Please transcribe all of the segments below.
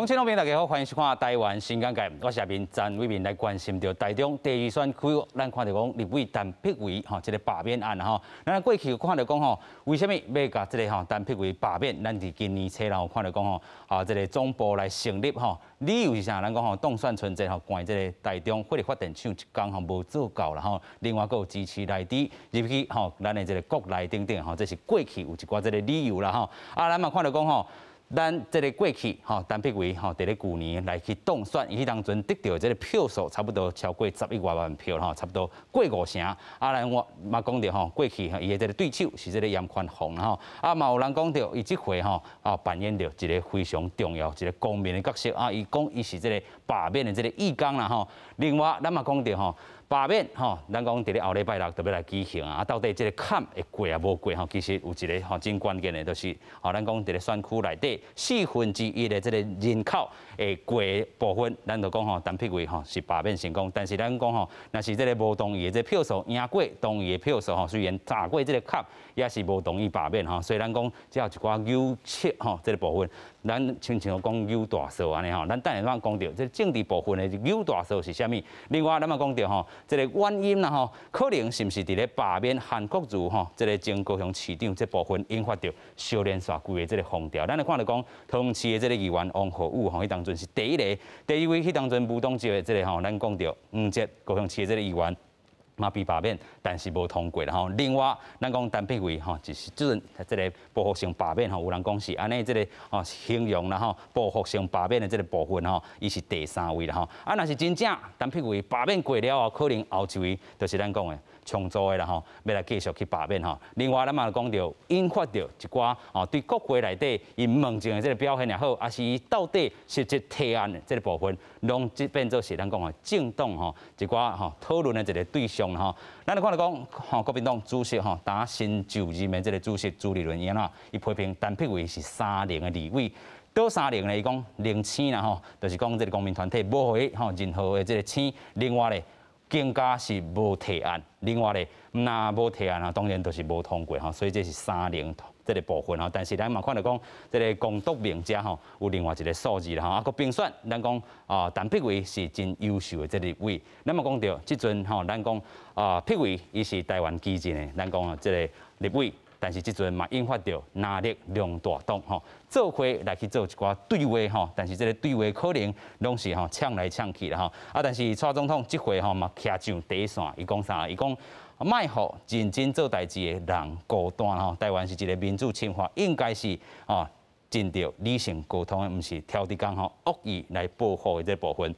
鄉親朋友大家好，歡迎收看《台灣新簡介》，我是阿明詹偉民來關心著台中第二選區，咱看著講立委陳柏惟吼，這个罷免案吼，咱過去有看著講吼，為啥物欲共這个吼陳柏惟罷免？咱佇今年初然後看著講吼，啊，這个總部來成立吼，理由是啥？咱講吼，當選春節吼，關這个台中火力發電廠一工吼無做夠啦吼，另外閣有支持內地入去吼，咱的這个國內等等吼，這是過去有一寡這个理由啦吼。啊，咱嘛看著講吼。咱這个過去吼，陳柏惟吼，佇咧舊年來去當選，伊彼當陣得著這个票數差不多超過十一外萬票吼，差不多過五成。啊，咱我嘛講著吼，過去伊的這个對手是這个嚴寬宏吼，啊嘛有人講著，伊這回吼啊扮演著一个非常重要一个公民的角色啊，伊講伊是這个罷免的這个義工啦吼。另外，咱嘛講著吼。罷免吼，咱講佇咧後禮拜六就欲來舉行啊！啊，到底這个坎會過抑無過吼？其實有一个吼真關鍵的，就是吼咱講佇咧選區內底四分之一的這个人口會過部分，咱就講吼陳柏惟吼是罷免成功。但是咱講吼，若是這个無同意的這票數贏過同意的票數吼，雖然踏過這个坎，也是無同意罷免吼。所以咱講這有一寡扭曲吼，這个部分，咱親像講扭大數按呢吼。咱等下咱講著這政治部分的扭大數是啥物？另外咱嘛講著吼。這个原因啦吼，可能是毋是佇咧罷免韓國瑜吼，這个前高雄市長這部分引發著相連紲規个這个風潮。咱來看著講，桃園市的這个議員王浩宇吼，彼當陣是第一个，第二位彼當陣無黨籍的這个吼，咱講著黃捷高雄市的這个議員嘛被罷免，但是無通過啦吼。另外，咱講陳柏惟吼，就是這陣這个報復性罷免吼，有人講是按呢這个吼形容啦吼，報復性罷免的這个部分吼，伊是第三位啦吼。啊，若是真正陳柏惟罷免過了後，可能後一位就是咱講的重組的啦吼，欲來繼續去罷免吼。另外，咱嘛講著引發著一寡吼對國會內底伊問政的這个表現也好，抑是伊到底實質提案的這个部分，攏這變做是咱講的政黨吼一寡吼討論的一个對象吼。咱來看著講吼，國民黨主席吼，當新就任的這个主席朱立倫伊按怎，伊批評陳柏惟是三零的立委。佗三零呢？伊講零星啦吼，就是講這个公民團體無予伊吼任何的這个星。另外咧，更加是無提案。另外咧，若無提案啊，當然就是無通過吼，所以這是三零這个部分吼。但是咱嘛看著講，這个公督盟遮吼有另外一个數字啦吼。啊，閣評選，咱講啊，陳柏惟是真優秀的這个立委。咱嘛講著，這陣吼，咱講啊，柏惟伊是台灣基進的，咱講啊，這个立委。但是這陣嘛引發著藍綠兩大黨吼做伙來去做一寡對話吼，但是這个對話可能攏是吼嗆來嗆去啦吼。啊，但是蔡總統這回吼嘛徛上第一線，伊講啥？伊講莫予認真做代誌的人孤單吼。台灣是一个民主深化，應該是吼盡著理性溝通的，毋是挑佇工吼惡意來報復的這部分。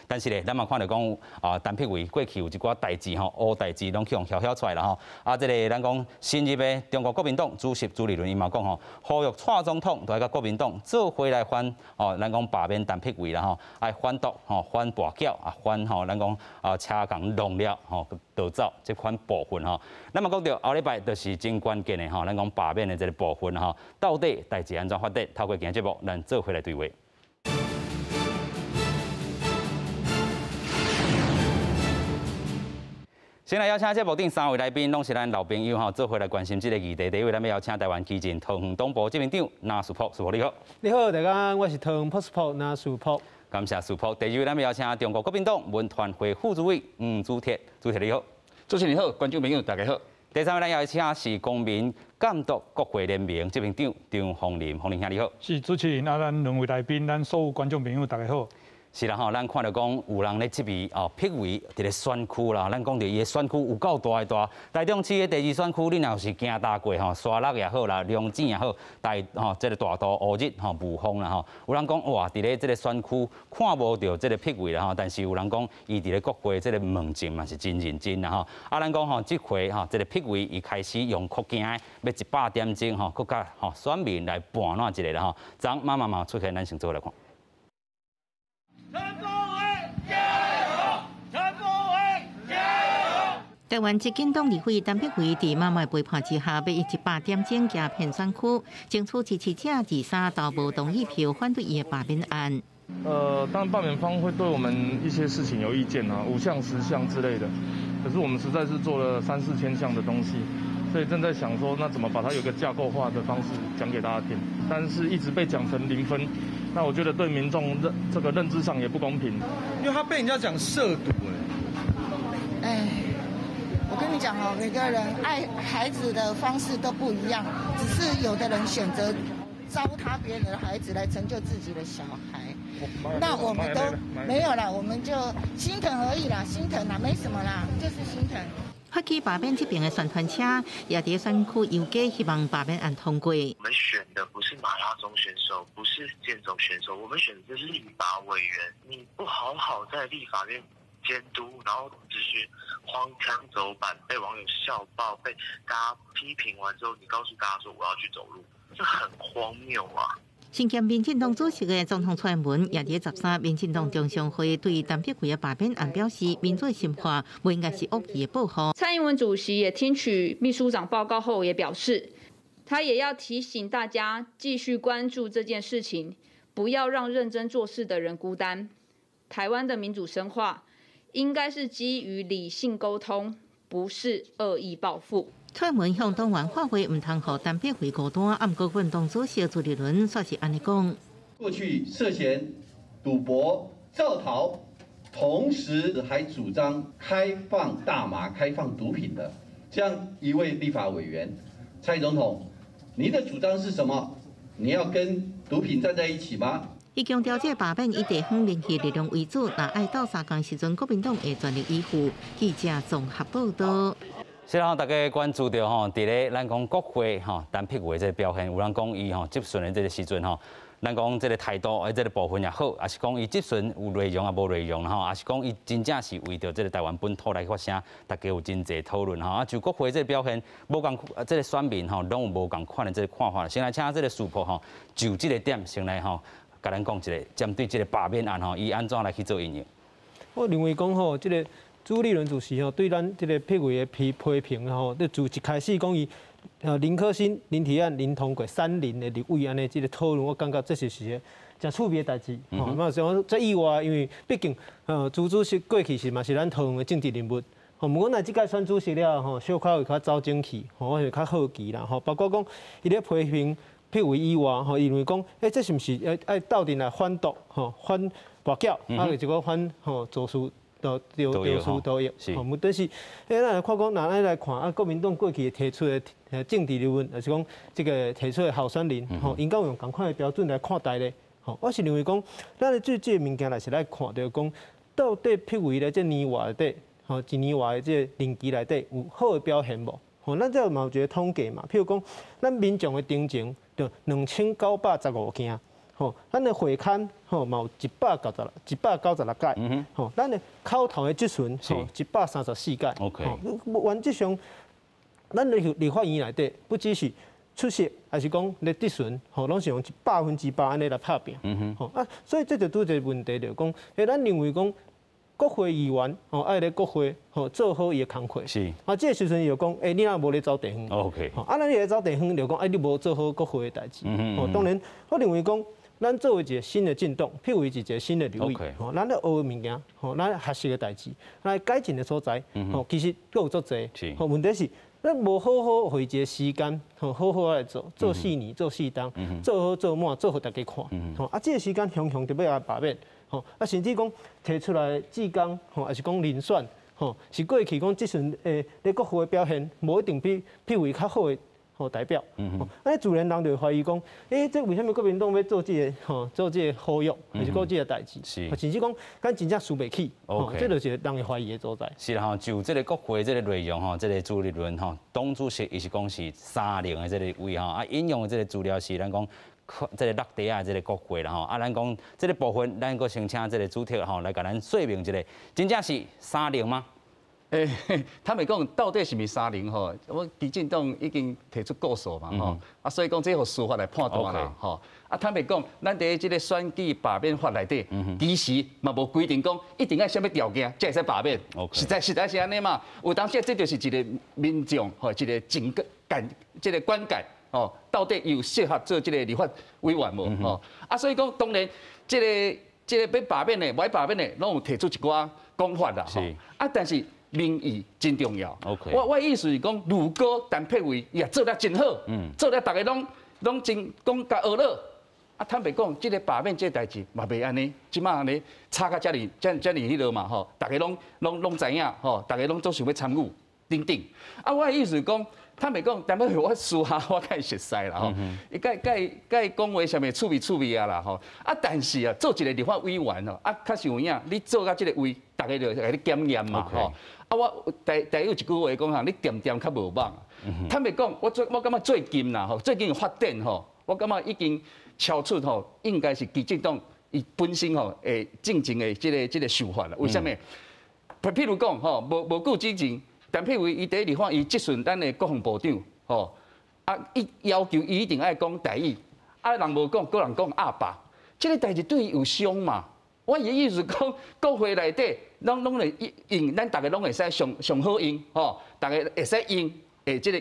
但是咧，咱嘛看著講啊，陳柏惟過去有一寡代誌吼，烏代誌攏去予囂囂出來啦吼。啊，這个咱講新任的中國國民黨主席朱立倫伊嘛講吼，呼籲蔡總統著愛佮國民黨做伙來反吼，咱講罷免陳柏惟啦吼，愛反毒吼，反跋筊啊，反吼，咱講啊車共弄了吼，逃走這款部分吼。咱嘛講著後禮拜就是真關鍵的吼，咱講罷免的這个部分吼，到底代誌按怎發展？透過今日節目，咱做伙來對話。先來邀請節目頂三位來賓，攏是咱老朋友吼，做伙來關心這个議題。第一位，咱欲邀請台灣基進桃園黨部執行長林樹甫，樹甫你好。你好，大家，我是桃園朴樹甫林樹甫。感謝樹甫。第二位，咱欲邀請中國國民黨文團會副主委黃祖鐵，祖鐵你好。主持人好，觀眾朋友大家好。第三位，咱邀請是公民監督國會聯盟執行長張鳳林，鳳林兄你好。是主持人啊，咱兩位來賓，咱所有觀眾朋友大家好。是啦吼，咱看著講有人咧質疑哦，柏惟佇咧選區啦，咱講著伊的選區有夠大的大，台中市的第二選區，你若是行踏過吼，沙鹿也好啦，龍井也好，大吼這个大都烏日吼霧峰啦吼，有人講哇，佇咧這个選區看無著這个柏惟啦吼，但是有人講伊佇咧國會這个問政嘛是真認真啦吼。啊，咱講吼，這回吼，這个柏惟伊開始用哭鏡的，欲一百點鐘吼，閣佮吼選民來盤攏一下啦吼。昨馬媽媽出現，咱先做來看。陳柏惟加油！陳柏惟加油！台灣基進黨立委陳柏惟佇媽媽陪伴之下，欲以一百點鐘行遍選區，爭取支持者二三投無同意票反對伊的罷免案。當然罷免方會對我們一些事情有意見啊，五項、十項之類的。可是我們實在是做了三四千項的東西，所以正在想說，那怎麼把它有個架構化的方式講給大家聽？但是一直被講成零分。那我覺得對民眾認這個認知上也不公平，因為他被人家講涉賭。哎，我跟你講哦，每個人愛孩子的方式都不一樣，只是有的人選擇糟蹋別人的孩子來成就自己的小孩。那我們都沒有啦，我們就心疼而已啦，心疼啦，沒什麼啦，就是心疼。發起罷免這邊的宣傳車也佇選區遊街，希望罷免案通過。我們選的不是馬拉松選手，不是劍走選手，我們選的是立法委員。你不好好在立法院監督，然後質詢荒腔走板，被網友笑爆，被大家批評完之後，你告訴大家說我要去走路，這很荒謬啊！身兼民進黨主席的總統蔡英文也佇13民進黨中常會對陳碧惠的罷免案表示，民主深化不應該是惡意的報復。蔡英文主席也聽取秘書長報告後，也表示，他也要提醒大家繼續關注這件事情，不要讓認真做事的人孤單。台灣的民主深化應該是基於理性溝通，不是惡意報復。蔡英文向黨員發話，毋通予陳碧惠孤單。啊，毋過國民黨主席朱立倫煞是按呢講：過去涉嫌賭博、肇逃，同時還主張開放大麻、開放毒品的這樣一位立法委員，蔡總統，你的主張是什麼？你要跟毒品站在一起嗎？伊強調，這個罷免以地方民意力量為主，若愛鬥相共時陣，國民黨會全力以赴。記者綜合報道。是啦，大家關注著吼，佇咧咱講國會吼，陳碧惠這個表現，有人講伊吼質詢的這個時陣吼，咱講這個態度啊，這個部分也好，抑是講伊質詢有內容抑無內容吼，抑是講伊真正是為著這個台灣本土來發聲，大家有真濟討論吼。啊，就國會這個表現，無仝這個選民吼，攏有無仝款的這個看法。先來請這個師傅吼，就這個點先來吼，共咱講一下，針對這個罷免案吼，伊按怎來去做應用？我認為講吼，這個朱立倫主席吼對咱這個碧惠的批評吼，你自一開始講伊林可心、林提案、林通過三林的立委按呢這個討論，我感覺這是一個誠趣味的代誌。吼，嘛是講這意外，因為畢竟朱主席過去是嘛是咱桃園的政治人物。吼，毋過咱這屆選主席了後，小可會較走精氣，吼，我是較好奇啦。吼，包括講伊咧批評碧惠以外，吼，伊認為講，欸，這是毋是愛鬥陣來反毒，吼，反跋筊，啊，就是講反吼做事。都丟丟輸都有，吼，問題是，欸，咱來看講，若咱來看啊，國民黨過去提出的政治人物，就是講這個提出的候選人，吼，𪜶敢有用仝款的標準來看待咧？吼，我是認為講，咱的這個物件來是來看著講，到底碧惠咧這年外內底，吼，一年外的這個任期內底有好的表現無？吼，咱這嘛有一個統計嘛，譬如講，咱民眾的陳情就2915件。吼，咱的會勘吼嘛有196屆，吼，咱的口頭的質詢吼134屆，吼，原則上，咱的立法院內底不只是出席，還是講咧質詢，吼，攏是用100%按呢來拍拚，吼啊，所以這就拄一個問題，就講，欸，咱認為講國會議員吼愛咧國會吼做好伊的工課，啊，這個時陣伊就講，欸，你若無咧走地方，啊，咱咧走地方就講，欸，你無做好國會的代誌，吼，當然，我認為講。咱作為一個新的政黨，譬如一個新的立委，吼，咱咧學的物件，吼，咱學習的代誌，來改進的所在，吼，其實閣有足濟，吼，問題是咱無好好予伊一個時間，吼，好好來做，做四年，做四冬，做好做滿，做予大家看，吼，啊，這個時間雄雄就欲共罷免，吼，啊，甚至講提出來志工，吼，抑是講人選，吼，是過去講這陣咧國會的表現，無一定比碧惠較好的。代表，啊，自然人就會懷疑講，欸，這為啥物國民黨欲做這個吼，做這個合約，還是做這個代誌？甚至講，敢真正輸袂起，這就是人會懷疑的所在。是啦吼，就這個國會這個內容吼，這個朱立倫吼，黨主席伊是講是三齡的這個位吼，啊，引用的這個資料是咱講這個落地仔這個國會啦吼，啊，咱講這個部分，咱閣先請這個主席吼來共咱說明一下，真正是三齡嗎？欸，坦白講，到底是毋是三齡吼？我基進黨已經提出告訴嘛吼，啊，所以講這予司法來判斷啦吼。啊，坦白講，咱佇這個選舉罷免法內底，其實嘛無規定講一定愛啥物條件才會使罷免。實在是按呢嘛。有當時這就是一個民眾吼，一個情感，這個觀感吼，到底有適合做這個立法委員無吼？啊，所以講當然這個欲罷免的、無欲罷免的，攏有提出一寡講法啦。啊，但是民意真重要。我意思是講，如果陳碧惠伊也做得真好，做得逐家攏真講共呵咾，啊，坦白讲，這个罷免這个代誌嘛袂按呢，這馬按呢吵甲遮爾遮遮爾彼落嘛吼，逐家攏知影吼，逐家攏總想欲參與等等。啊，我的意思是講，坦白講，陳碧維我私下我較會熟似啦吼，伊佮佮佮講話啥物趣味趣味啊啦吼。啊，但是啊，做一个立法委員吼，啊，確實有影，你做到這个位，逐家就會共你檢驗嘛吼。啊，我台語有一句話講哈，你恬恬較無蠓。坦白講，我感覺最近啦吼，最近發展吼，我感覺已經超出吼，應該是基進黨伊本身吼會進前的這個想法啦。為啥物？譬如講吼，無久之前，陳碧維伊佇立法院質詢咱的國防部長吼，啊，伊要求伊一定愛講台語，啊，人無講，閣人講鴨霸，這個代誌對伊有傷嘛？我的意思講，國會內底攏會用，咱逐家攏會使上好用吼，逐家會使用的這個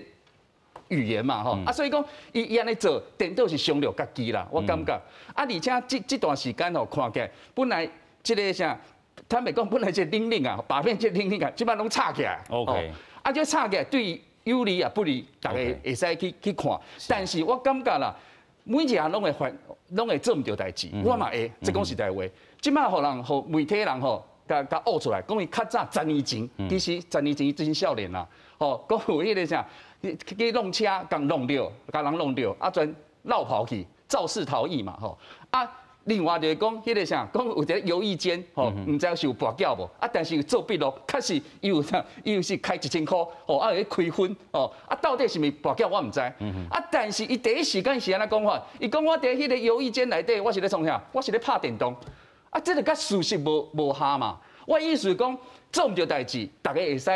語言嘛吼，啊，所以講伊按呢做，顛倒是傷著家己啦，我感覺。啊，而且這段時間吼，看起來本來這个啥，坦白講，本來這個冷冷啊，罷免這個冷冷啊，這擺攏吵起來。 啊，這吵起來對有利也不利，逐家會使去看。但是我感覺啦，每一項攏會犯，攏會做毋著代誌，我嘛會，這講實在話。這擺予人予媒體人吼，共挖出來，講伊較早十年前，其實十年前伊真少年啦，吼，講有彼个啥，去弄車，共弄著，共人弄著，啊，全落跑去，肇事逃逸嘛，吼，啊，另外就是講彼个啥，講有一个猶豫間，吼，毋知是有跋筊無，啊，但是有做筆錄，確實伊有啥，伊有是開1000箍，吼，啊，有咧開分，吼，啊，到底是毋是跋筊，我毋知，啊，但是伊第一時間是按怎講法？伊講我佇彼个猶豫間內底，我是咧創啥？我是咧拍電動。啊，這個佮事實無合嘛？我意思是講，做毋著代誌，逐家會使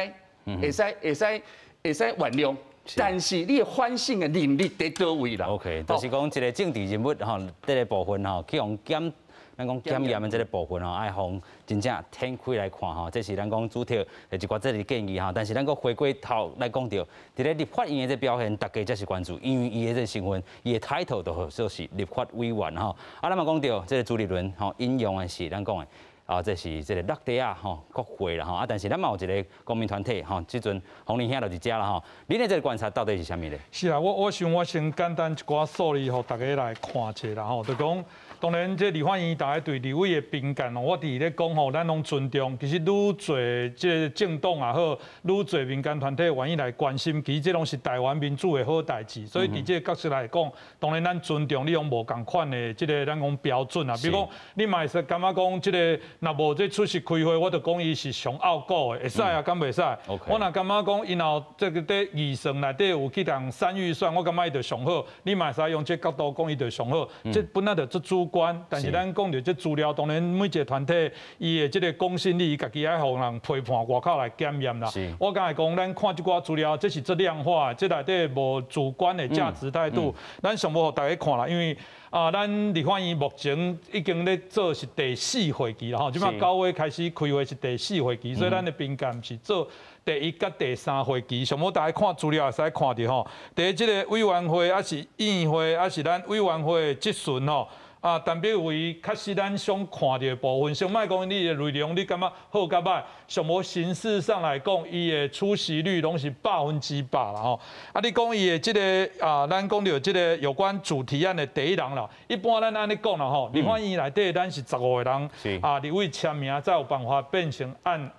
原諒，但是你的反省的能力佇佗位啦？OK，就是講一個政治人物吼，這个部分吼，去予檢，咱講檢驗的這个部分吼，愛予真正展開來看吼，這是咱講主體的一寡這个建議吼。但是咱閣回過頭來講著，佇咧立法院的這表現，大家才是關注，因為伊的這个身份，伊的 title 就說是立法委員吼。啊，咱嘛講著，這个朱立倫吼引用的是咱講的。啊，這是這个橐袋仔吼國會啦吼，啊，但是咱嘛有一个公民團體吼，這陣洪仁兄就佇遮啦吼。恁的這个觀察到底是啥物咧？是啊，我想我先簡單一寡數字予大家來看一下啦吼，就講當然這立法院大家對立委的評鑑哦，我佇咧講吼，咱攏尊重。其實愈濟這个政黨也好，愈濟民間團體願意來關心，其實這攏是台灣民主的好代誌。所以佇這個角色來講，當然咱尊重你用無仝款的這个咱講標準啊。比如講，你嘛會使感覺講這个。若無這出席開會，我就講伊是上拗古的，會使啊，敢袂使？我若感覺講伊若這个佇預算內底有去共刪預算，我感覺伊就上好。你嘛會使用這角度講伊就上好。這本來就足主觀，但是咱講著這資料，當然每一個團體伊的這个公信力，伊家己愛予人批判外口來檢驗啦。我剛才講，咱看這寡資料，這是足量化的，這內底無主觀的價值態度。咱上無予大家看啦，因為啊，咱立法院目前已經咧做是第四會期啦吼，這擺9月開始開會是第四會期，所以咱的評鑑是做第一佮第三會期。上無大家看資料會使看著吼，佇這个委員會抑是院會，抑是咱委員會的質詢吼。啊，陳碧維確實咱想看著的部分，先莫講你的內容，你感覺好佮歹？上無形式上來講，伊的出席率攏是100%啦吼。啊，你講伊的這个啊，咱講著這个有關主提案的第一人啦。一般咱按呢講啦吼，立法院內底咱是15個人，啊，立委簽名才有辦法變成案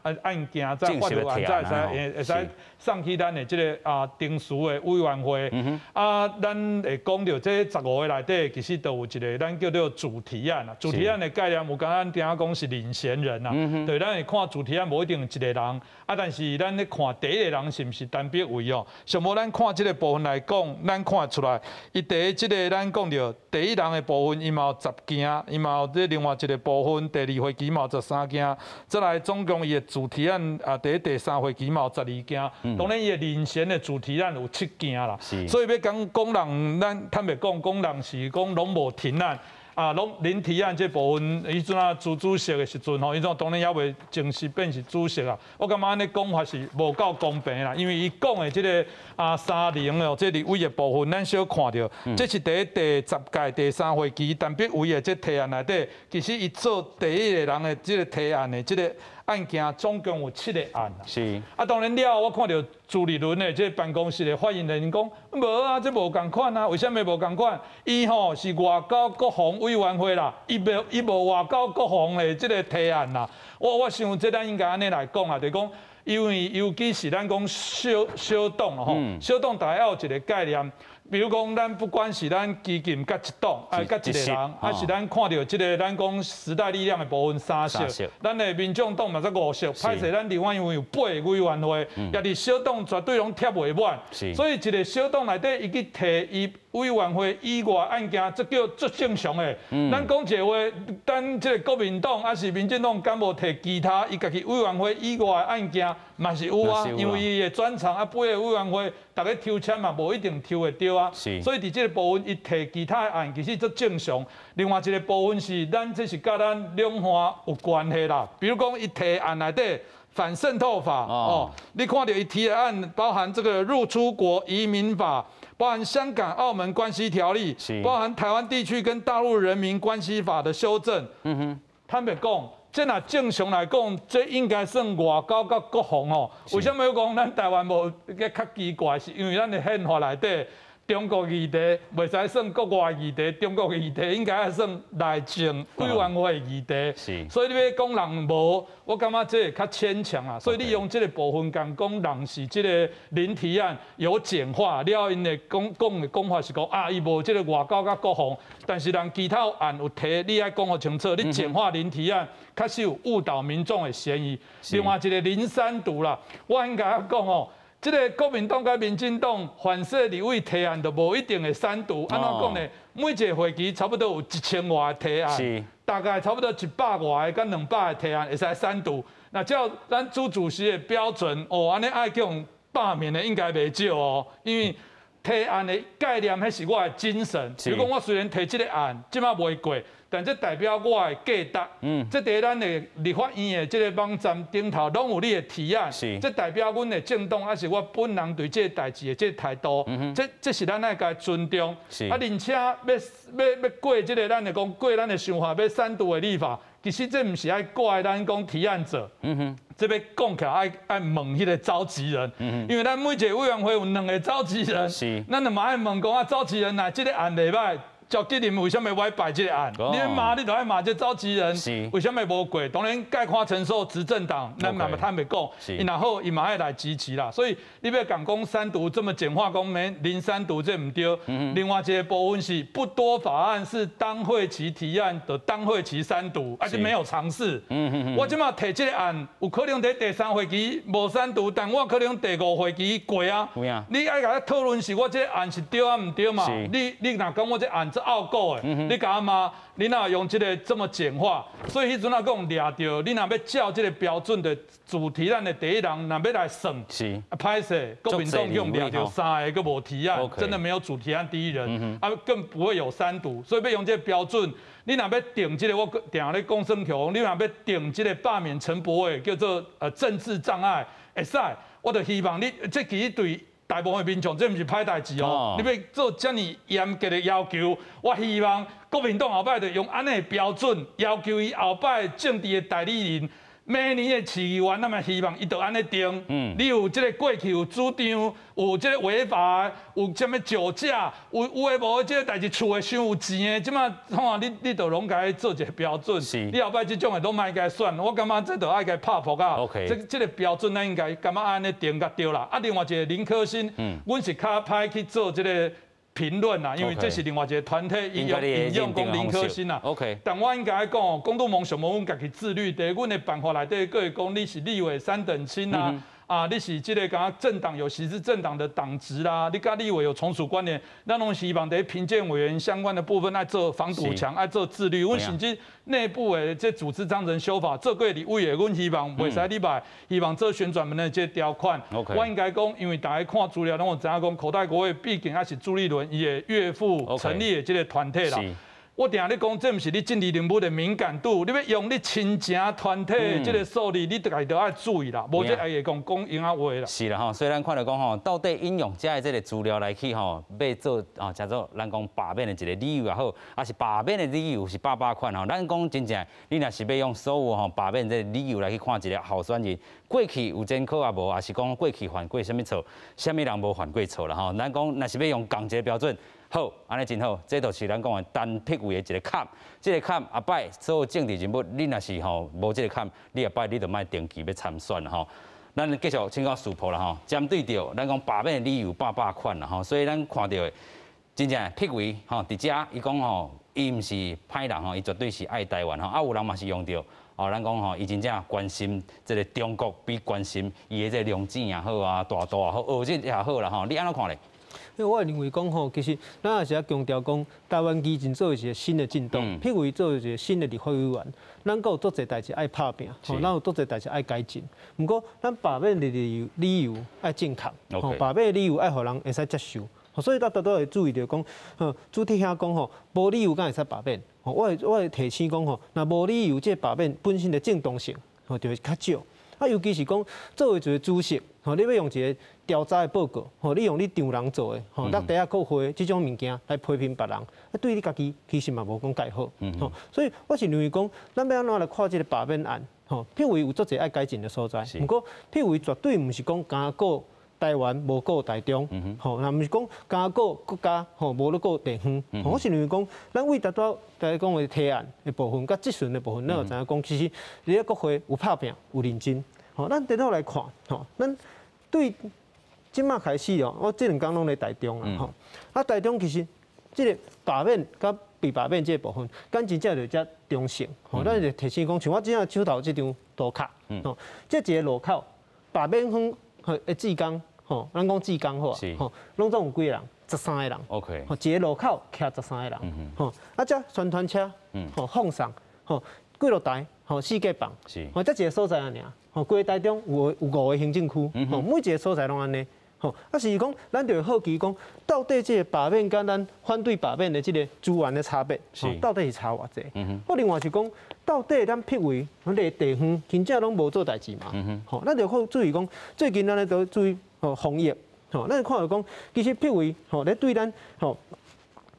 件，再法律案才會使送去咱的這个啊程序的委員會。啊，咱會講著這15個內底，其實都有一個咱叫做主提案啦。主提案的概念有敢咱聽講是領銜人啦，對，咱會看主提案無一定一個人，啊，但是咱咧看第一個人是毋是陳碧維哦？上無咱看這个部分來講，咱看會出來，伊佇這个咱講著第一人的部分，伊嘛有10件，伊嘛有這另外一個部分，第二會期嘛有13件，再來總共伊的主提案啊，佇第三會期嘛有12件，當然伊的領銜的主提案有7件啦，所以欲講講人，咱坦白講，講人是講攏無提案。啊，攏零提案這部分，彼陣啊朱主席的時陣吼，彼陣當然猶未正式變是主席啊。我感覺按呢講法是無夠公平啦，因為伊講的這个啊三零哦，這立委的部分，咱小看著，這是佇第10屆第三會期陳碧維的這提案內底，其實伊做第一個人的這个提案的這个案件总共有7个案啦。是。啊，當然了後，我看著朱立倫的這個辦公室的發言人講，無啊，這無仝款啊，為啥物無仝款？伊吼是外交國防委員會啦，伊無外交國防的這個提案啦。我想這咱應該按呢來講啊，就是講，因為尤其是咱講小黨吼，小黨大家要有一個概念。比如講，咱不管是咱基金佮一黨，啊，佮一個人，還是咱看著這個咱講時代力量的部分三席，咱的民眾黨嘛才5席，歹勢咱立法院有8個委員會，也佇小黨絕對攏貼袂滿，所以一個小黨內底伊去提伊委員會以外案件，這叫足正常的。咱講一個話，咱這個國民黨還是民進黨敢無提其他伊家己委員會以外的案件，嘛是有啊，因為伊的專長啊，8個委員會，逐家抽籤嘛，無一定抽會著啊。所以佇這個部分，伊提其他的案，其實足正常。另外一個部分是，咱這是佮咱兩岸有關係啦。比如講，伊提案內底反滲透法哦，你看著伊提的案，包含這個入出國移民法，包含香港澳門關係條例，包含台灣地區跟大陸人民關係法的修正。坦白講，這若正常來講，這應該算外交佮國防哦。為啥物講咱台灣無較奇怪？是因為咱的憲法內底，中國議題袂使算國外議題，中國議題應該愛算內政委員會議題。所以你欲講人無，我感覺這個較牽強啊。所以你用這個部分共講人是這個林提案有簡化了，𪜶的講的講法是講啊，伊無這個外交佮國防，但是人其他案有提，你愛講予清楚，你簡化林提案，確實有誤導民眾的嫌疑。另外一個林三讀啦，我應該講哦。這個國民黨佮民進黨凡說立委提案，就無一定會三讀。按怎講呢？每一個會期差不多有1000外個提案，大概差不多100外個佮200個提案會使三讀。那照咱朱主席的標準，哦，按呢愛叫予罷免的應該袂少哦，因為提案的概念，彼是我的精神。比如講，我雖然提這個案，這馬袂過，但這代表我的價值。這佇咱的立法院的這個網站頂頭，攏有你的提案。這代表阮的政黨，還是我本人對這個代誌的這個態度。這是咱愛共尊重。啊，而且欲過這個，咱會講過咱的想法，欲三讀的立法，其實這毋是愛怪咱講提案者。這欲講起來愛問彼個召集人，因為咱每一個委員會有2個召集人，咱就嘛愛問講啊，召集人若這個案袂䆀。趙吉林為啥物歪擺這個案？你罵你就愛罵這召集人，為啥物無過？當然概括承受執政黨，咱嘛坦白講，伊若好，伊嘛愛來支持啦。所以你欲共講三讀這麼簡化，講免林三讀這毋對。另外一個部分是不多法案是當會期提案的當會期三讀，而且沒有嘗試。我這馬提這個案，有可能佇第3會期無三讀，但我可能第5會期過啊。你愛共我討論是我這個案是對啊毋對嘛？你若講我這案是拗過的，你共我罵，你若用這個這麼簡化，所以彼陣仔講掠著，你若欲照這個標準的主提案的第一人，若欲來算，啊歹勢，國民黨用掠著3個，閣無提案，真的沒有主提案第一人，啊更不會有三讀，所以欲用這個標準，你若欲定這個，我定咧講算起，你若欲定這個罷免陳柏惟叫做政治障礙，會使，我就希望你這其實對。大部分民眾這毋是歹代誌哦，你欲做遮爾嚴格的要求，我希望國民黨後擺就用按呢的標準要求伊後擺政治的代理人，明年的市議員，咱嘛希望伊就按呢定。你有這個過去有主張，有這個違法，有啥物酒駕，有的無的這個代誌，厝會傷有錢的，這馬吼你就攏共伊做一個標準。你後擺這種的攏莫共伊選，我感覺這就愛共伊拍噗仔。這個標準咱應該感覺按呢定較對啦。啊，另外一個林科馨，阮是較歹去做這個評論啦，因為這是另外一個團體引用講林科馨啦。但我應該講，公杜盟上無阮家己自律的，阮的辦法內底閣會講你是立委三等親啊，啊你是這個敢政黨有實質政黨的黨職啦，你佮立委有從屬關聯，咱攏希望佇評鑑委員相關的部分愛做防堵牆，愛做自律。阮甚至內部的這組織章程修法做過立委的，阮希望袂使禮拜，希望做旋轉門的這條款。我應該講，因為大家看資料攏有知影講，口袋國會畢竟還是朱立倫伊的岳父成立的這個團體啦。我定咧讲，这毋是你政治人物的敏感度，你欲用你亲情团体这个数字，你家己都爱注意啦，无这会讲讲闲仔话啦。是啦吼，所以咱看著讲吼，到底引用遮的这个资料来去吼，欲做哦，叫做咱讲罢免的一个理由也好，抑是罢免的理由是百百款吼。咱讲真正，你若是欲用所有吼罢免这个理由来去看一个候选人过去有前科也无，抑是讲过去犯过啥物错，啥物人无犯过错啦吼。咱讲若是欲用仝一个标准。好，按呢真好，这就是咱讲的陈柏惟的一个坎。这个坎后摆所有政治人物，你若是吼无这个坎，你后摆你就莫定期欲参选啦吼。咱继续请教师傅啦吼，针对著咱讲罢免的理由百百款啦吼，所以咱看著的真正柏惟吼，伫遮伊讲吼，伊毋是歹人吼，伊绝对是爱台湾吼，啊有人嘛是用著哦，咱讲吼，伊真正关心这个中国比关心伊的这个良子也好啊，大肚也好，学日也好啦吼，你按怎看咧？因为我会认为讲吼，其实咱也是爱强调讲，台湾基进做一个新的政党，柏惟做一个新的立法委员，咱阁有足济代志爱拍拚，吼，咱有足济代志爱改进。毋过，咱罢免的理由爱正确，吼，罢免的理由爱予人会使接受。所以，咱拄拄会注意著讲，主体兄讲吼，无理由敢会使罢免。我会提醒讲吼，若无理由，这个罢免本身的正当性，吼，就会较少。啊，尤其是讲作为一个主席，吼，你欲用一个调查的报告，吼，你用你丈人做的，吼，落袋仔国会这种物件来批评别人，啊，对你家己其实嘛无讲盖好，吼，所以我是认为讲，咱欲按怎来看这个罢免案，吼，柏惟有足济爱改进的所在，毋过柏惟绝对毋是讲敢顾台湾无顾台中，吼，若毋是讲敢顾国家，吼，无咧顾地方，我是认为讲，咱为达到大家讲的提案的部分，佮质询的部分，咱就知影讲，其实伫咧国会有拍拚，有认真。吼，咱颠倒来看，吼，咱对这马开始哦，我这两工拢咧台中啦，吼，啊，台中其实这个罢免佮被罢免这个部分，敢真正就遮中性，吼，咱就提醒讲，像我这马手头这张图卡，吼，这一个路口罢免方的志工，吼，咱讲志工好啊，吼，拢总有几个人？13个人。 吼，一个路口徛十三个人，吼，啊，这宣传车，吼，放送，吼，几落台，吼，四界放，吼，这一个所在按呢尔。吼，规个台中有五个行政区，吼，每一个所在拢按呢，吼，啊是讲，咱就会好奇讲，到底这个罢免佮咱反对罢免的这个资源的差别，到底是差偌济？我另外是讲，到底咱柏惟，咱个地方真正拢无做代志嘛？吼，咱就好注意讲，最近咱咧都注意吼防疫，吼，咱看著讲，其实柏惟吼咧对咱吼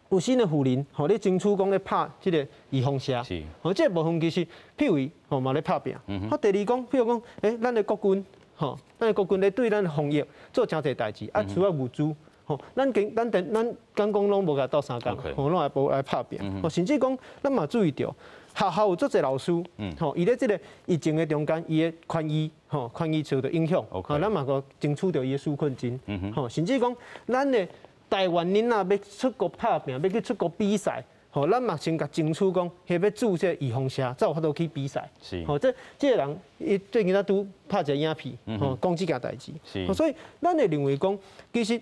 有新的妇人，吼咧争取讲咧拍这个预防射，吼，这个部分其实柏惟吼嘛咧拍拚。啊，第二讲，比如讲，欸，咱的国军，吼，咱的国军咧对咱防疫做诚济代志，啊，需要物资，吼，咱经咱咱咱敢讲拢无共斗相共，吼，拢也无来拍拚。吼，甚至讲，咱嘛注意著，学校有足济老师，吼，伊咧这个疫情的中间，伊的权益，吼，权益受著影响，吼，咱嘛阁争取著伊的纾困金，吼，甚至讲，咱的台湾囡仔欲出国拍拚，欲去出国比赛，吼，咱嘛先共争取讲，彼欲注这预防射，才有法度去比赛。吼，这个人伊最近才拄拍一个影片，吼，讲这件代志。所以咱会认为讲，其实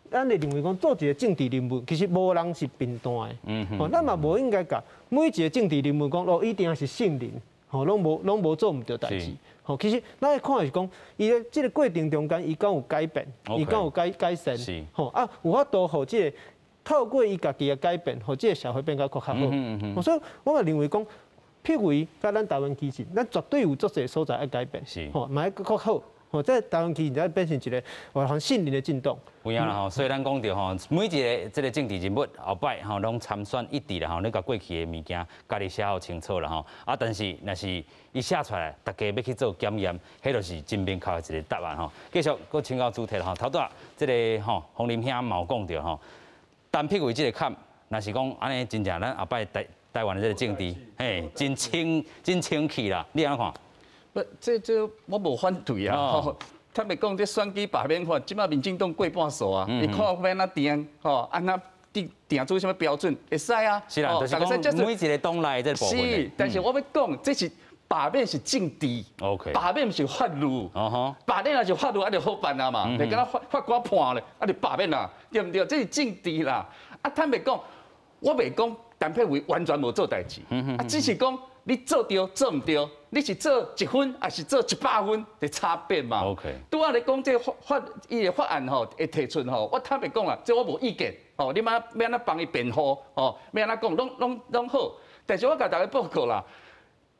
咱会认为讲，做一个政治人物，其实无人是贫惰的。吼，咱嘛无应该共每一个政治人物讲，哦，一定是圣人，吼，拢无做毋著代志。吼，其实咱来看的是讲，伊咧这个过程中间，伊敢有改变，伊敢有改善，吼啊，有法度予这个透过伊家己的改变，予这个社会变甲阁较好。所以我嘛认为讲，柏惟佮咱台湾基进，咱绝对有足济所在爱改变，吼，嘛爱阁较好。吼，这台湾基进才变成一个予人信任的政党。有影啦吼，所以咱讲著吼，每一个这个政治人物后摆吼，拢参选一致啦吼，你共过去的物件，家己写好清楚啦吼。啊，但是若是伊写出来，大家欲去做检验，彼就是真明确的一个答案吼。继续阁请教主题啦吼，头拄仔这个吼，方林兄嘛有讲著吼，陈柏惟这个坎，若是讲按呢真正咱后摆台湾的这个政治，嘿，真清真清气啦，你按怎看？不，这我无反对啊。坦白讲，这选举罢免法，这马民进党过半数啊，伊看欲按怎定，吼，按怎定定出啥物标准，会使啊。是啦，就是讲每一个党内这部分。是，但是我欲讲，这是罢免是政治罢免毋是法律。罢免若是法律，啊就好办啊嘛，就敢若法官判咧，啊就罢免啦，对毋对？这是政治啦。啊，坦白讲，我袂讲陈柏惟完全无做代志，啊，只是讲你做著做毋著。你是做1分，抑是做100分的差别嘛？OK。拄仔咧讲這法，伊的法案吼會提出吼，我坦白講啦，這我無意見吼，你欲按怎幫伊辯護吼，欲按怎講，攏好。但是我共大家報告啦，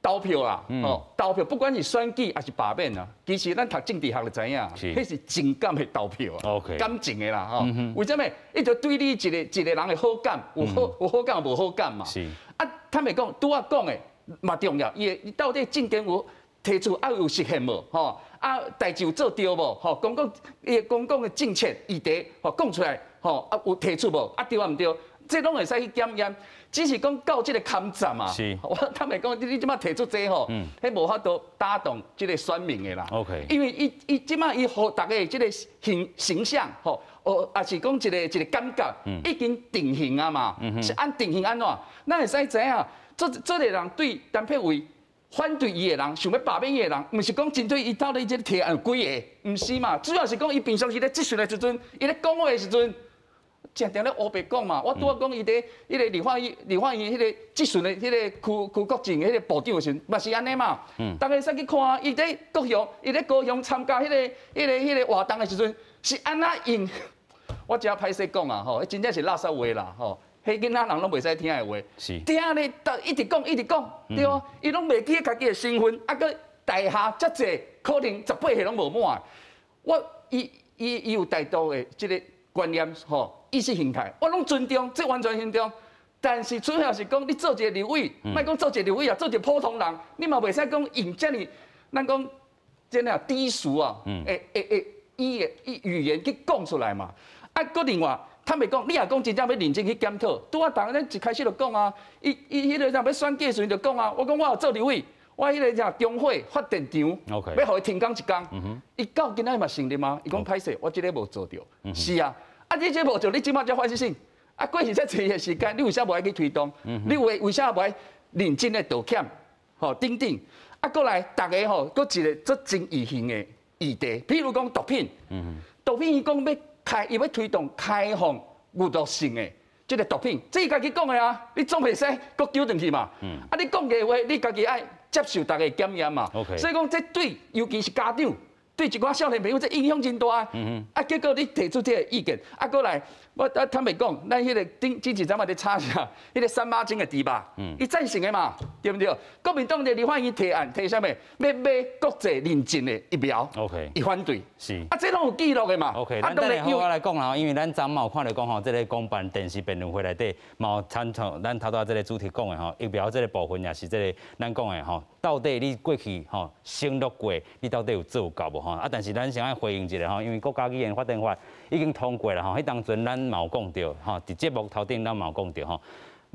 投票啦，吼，投票不管是選舉抑是罷免啊，其實咱讀政治學就知影，彼是情感的投票啊，OK，感情的啦吼。為啥物？伊就對你一個一個人的好感，有好有好感無好感嘛。是。啊，坦白講，拄仔講的。嘛重要，伊的到底政見有提出啊有實現無？吼啊，代誌有做對無？吼，公共伊的公共的政策議題吼講出來，吼啊有提出無？啊對啊毋對？這攏會使去檢驗。只是講到這個坎站啊，我坦白講，你這擺提出這吼，彼無法度打動這個選民的啦。 OK，因為伊這擺伊予大家這個形象吼，哦，抑是講一個一個感覺已經定型啊嘛，是按定型按怎？咱會使知影。做這個人對陳柏惟反對伊的人，想欲罷免伊的人，毋是講針對伊到底這個提案有幾个，毋是嘛？主要是講伊平常時咧質詢的時陣，伊咧講話的時陣，定定咧烏白講嘛。我拄仔講伊佇彼個立法院、立法院彼個質詢的彼個區國政彼個部長的時陣，嘛是按呢嘛。大家會使去看伊佇高雄，伊佇高雄參加彼個活動的時陣，是按怎用？我真歹勢講啊，吼，真正是垃圾話啦，吼。彼囡仔人攏袂使聽的話，聽咧，一直講，一直講，對無？伊攏袂記得家己的身份，啊，閣台下遮濟，可能18歲攏無滿。我伊有台獨的這個觀念吼，意識形態，我攏尊重，這完全尊重。但是主要是講，你做一個立委，莫講做一個立委啊，做一個普通人，你嘛袂使講用遮爾，咱講這爾低俗啊，語言去講出來嘛。啊，閣另外。坦白講，你若講真正欲認真去檢討，拄仔逐咱一開始就講啊，伊彼個若欲選舉的時陣就講啊，我講我有做立委，我彼個啥中火發電廠，欲予伊停工一工，伊到今仔嘛成立嗎？伊講歹勢，我這个無做著，是啊，啊你這無做，你這擺才發生，啊過去遮濟个時間，你為啥無愛去推動？你為啥無愛認真的道歉？吼，等等，啊過來，逐个吼，閣一個足爭議性的議題，比如講毒品，毒品伊講欲。伊欲推動開放娛樂性的這個毒品，這伊家己講的啊，你總袂使閣糾轉去嘛。啊，你講的話，你家己愛接受大家檢驗嘛。所以講，這對尤其是家長，對一寡少年朋友，這影響真大。啊，結果你提出這個意見，啊，過來，我坦白講，咱彼個頂之前陣嘛咧炒啥？彼個三媽精的豬肉，伊贊成的嘛，對毋對？國民黨的立法院提案提啥物？欲買國際認證的疫苗，OK，伊反對。是。啊，這攏有記錄的嘛？OK，咱等下好我來講啦，因為咱昨嘛有看著講吼，這個公辦電視辯論會內底嘛有參像咱頭拄仔這個主題講的吼，疫苗這個部分也是這個咱講的吼，到底你過去吼承諾過，你到底有做到無吼？啊，但是咱先愛回應一下吼，因為國家語言發展法已經通過啦吼，彼當陣咱嘛有講著吼，佇節目頭頂咱嘛有講著吼。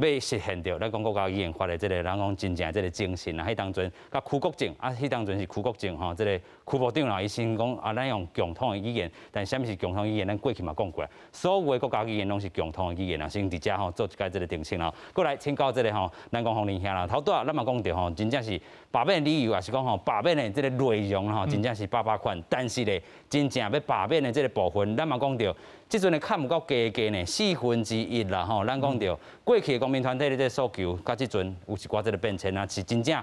欲實現著，咱講國家語言法的這個，咱講真正這個精神啊，彼當陣佮區國政啊，彼當陣是區國政吼，這個區部長啦，伊先講啊，咱用共通的語言，但啥物是共通語言，咱過去嘛講過，所有的國家語言攏是共通的語言啊，先佇遮吼做一擺這個澄清啦。過來請教這個吼，咱講方林兄啦，頭拄仔咱嘛講著吼，真正是罷免理由，抑是講吼罷免的這個內容吼，真正是百百款，但是咧，真正欲罷免的這個部分，咱嘛講著。這陣的較毋夠加加呢，1/4啦吼，咱講著過去的公民團體的這個訴求，佮這陣有一寡這個變遷啊，是真正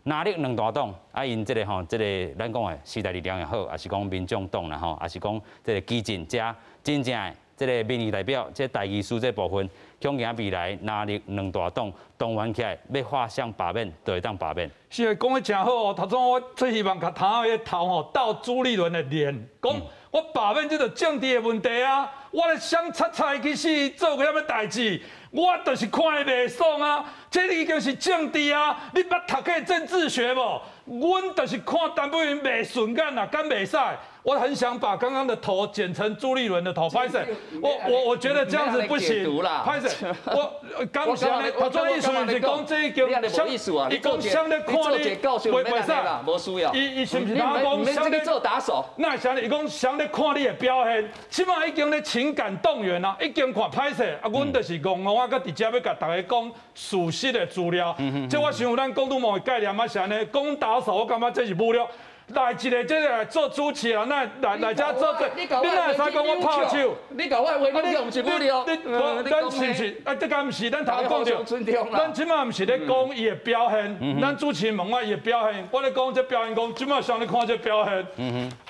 藍綠兩大黨啊，𪜶這個吼，這個咱講的時代力量也好，抑是講民眾黨啦吼，抑是講這個基進遮真正的這個民意代表，這個代議士這部分，恐驚未來藍綠兩大黨動員起來，欲畫像罷免，就會當罷免。是的，講得誠好哦，頭先我最希望共頭彼个頭吼鬥朱立倫的臉，講我罷免這就政治的問題啊，我咧想擦菜去死做過啥物代誌，我就是看伊袂爽啊，這已經是政治啊，你捌讀過政治學無？阮就是看陳柏惟袂順眼啊，敢袂使？我很想把剛剛的頭剪成朱立倫的頭，歹勢，我覺得這樣子不行，歹勢，我剛才咧，頭先意思是講這已經，伊講誰咧看你，袂使，無需要。伊是毋是講誰咧做打手？那是按呢？伊講誰咧看你的表現，這擺已經咧情感動員啊，已經看歹勢啊，阮就是戇戇啊，閣佇遮欲共大家講事實的資料。這我想咱廣東網的概念嘛是按呢，講打手，我感覺這是侮辱。來一个這個來做主持人，來來來遮做這，你哪會使講我拍手？你共我話你毋是武力。你，咱是毋是？啊，這個毋是咱頭講著。咱這馬毋是咧講伊的表現，咱主持人問我伊的表現，我咧講這表現講，這馬誰咧看這表現？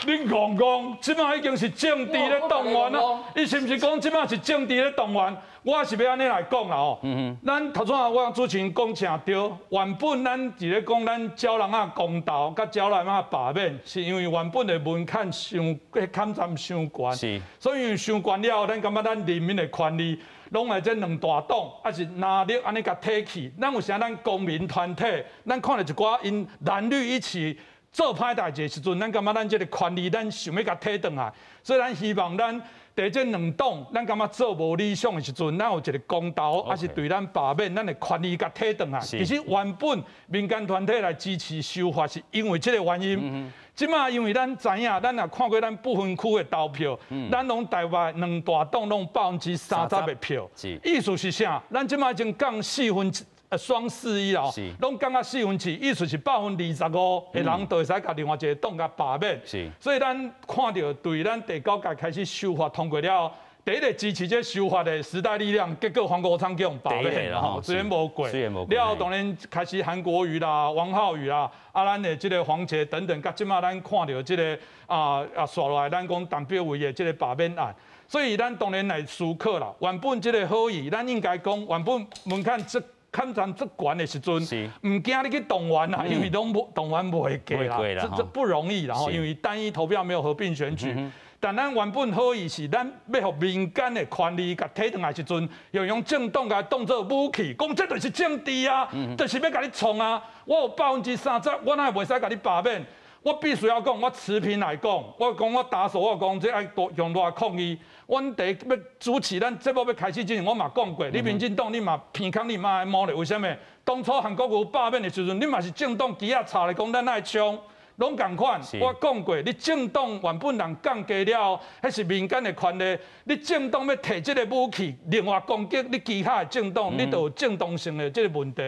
你戇戇，這馬已經是政治咧動員啊！伊是毋是講這馬是政治咧動員？我是欲按呢來講啦吼，咱頭先我主持人講誠對，原本咱佇咧講咱鳥人仔公投佮鳥人仔罷免，是因為原本的門檻傷，坎站傷懸，所以傷懸了後，咱感覺咱人民的權利攏愛這兩大黨，抑是藍綠按呢共提去，咱有啥咱公民團體，咱看著一寡𪜶藍綠一起做歹代誌的時陣，咱感覺咱這个權利，咱想欲共提轉來，所以咱希望咱。佇這兩黨，咱感覺做無理想的時陣，咱有一个公投，抑是對咱罷免，咱的權利共提轉來。其實原本民間團體來支持修法，是因為這个原因。這馬因為咱知影，咱也看過咱不分區的投票，咱攏台灣兩大黨攏30%的票。意思是啥？咱這馬已經降四分雙四一啦，攏降到四分之，意思是25%的人就會使共另外一个黨共罷免。所以咱看著對咱第九屆開始修法通過了後，第一个支持這修法的時代力量，結果黃國昌叫予罷免啦，雖然無過。了後當然開始韓國瑜啦、王浩宇啦，啊，咱的這个黃捷等等，佮這馬咱看著這个紲落來，咱講陳柏惟的這个罷免案。所以咱當然來思考啦，原本這个好意，咱應該講原本門檻這。坎站足懸的時陣，毋驚你去動員啦，因為攏無動員袂過啦，這不容易啦吼，因為單一投票沒有合併選舉。但咱原本好意是，咱欲予民間的權利共提轉來時陣，又用政黨共當做武器，講這就是政治啊，就是欲共你創啊。我有30%，我哪會袂使共你罷免？我必須要講，我持平來講，我講我打手，我講這愛多用偌抗議。阮佇欲主持咱節目欲開始之前，我嘛講過，你民進黨你嘛鼻空你嘛愛摸咧，為啥物？當初韓國瑜罷免的時陣，你嘛是政黨旗仔插咧講咱愛衝，攏仝款。我講過，你政黨原本人降低了後，彼是民間的權利。你政黨欲提這个武器，另外攻擊你其他的政黨，你就有正當性的這个問題。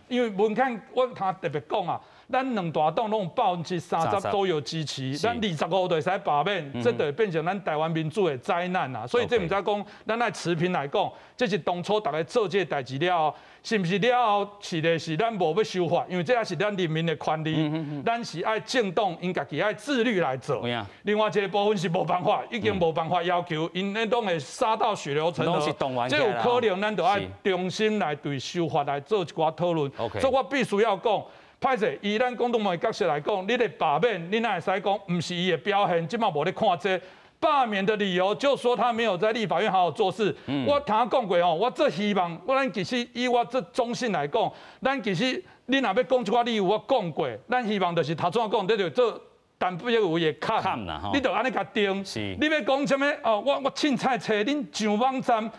因為門檻，我頭特別講啊。咱兩大黨攏有30%左右支持，咱25就會使罷免，這就會變成咱台灣民主的災難啊！所以這毋知講，咱愛持平來講，這是當初大家做這个代誌了後，是毋是了後是的是咱無欲修法，因為這也是咱人民的權利，咱是愛政黨𪜶家己愛自律來做。另外一个部分是無辦法，已經無辦法要求，𪜶咧攏會殺到血流成河，這有可能咱就愛重新來對修法來做一寡討論。所以我必須要講。歹勢，以咱廣東話角色來講，你的罷免，你哪會使講毋是伊的表現？這馬無咧看這罷免的理由，就說他沒有在立法院好好做事。我頭講過吼，我最希望，我咱其實以我這中性來講，咱其實你若欲講這寡理由，我講過，咱希望就是頭先講，這就做陳柏惟的坎，你就按呢共定。你欲講啥物？哦，我凊彩揣恁上網站。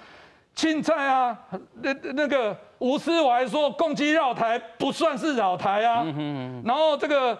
凊彩啊，那个吳斯懷說共機繞台不算是擾台啊，然後這個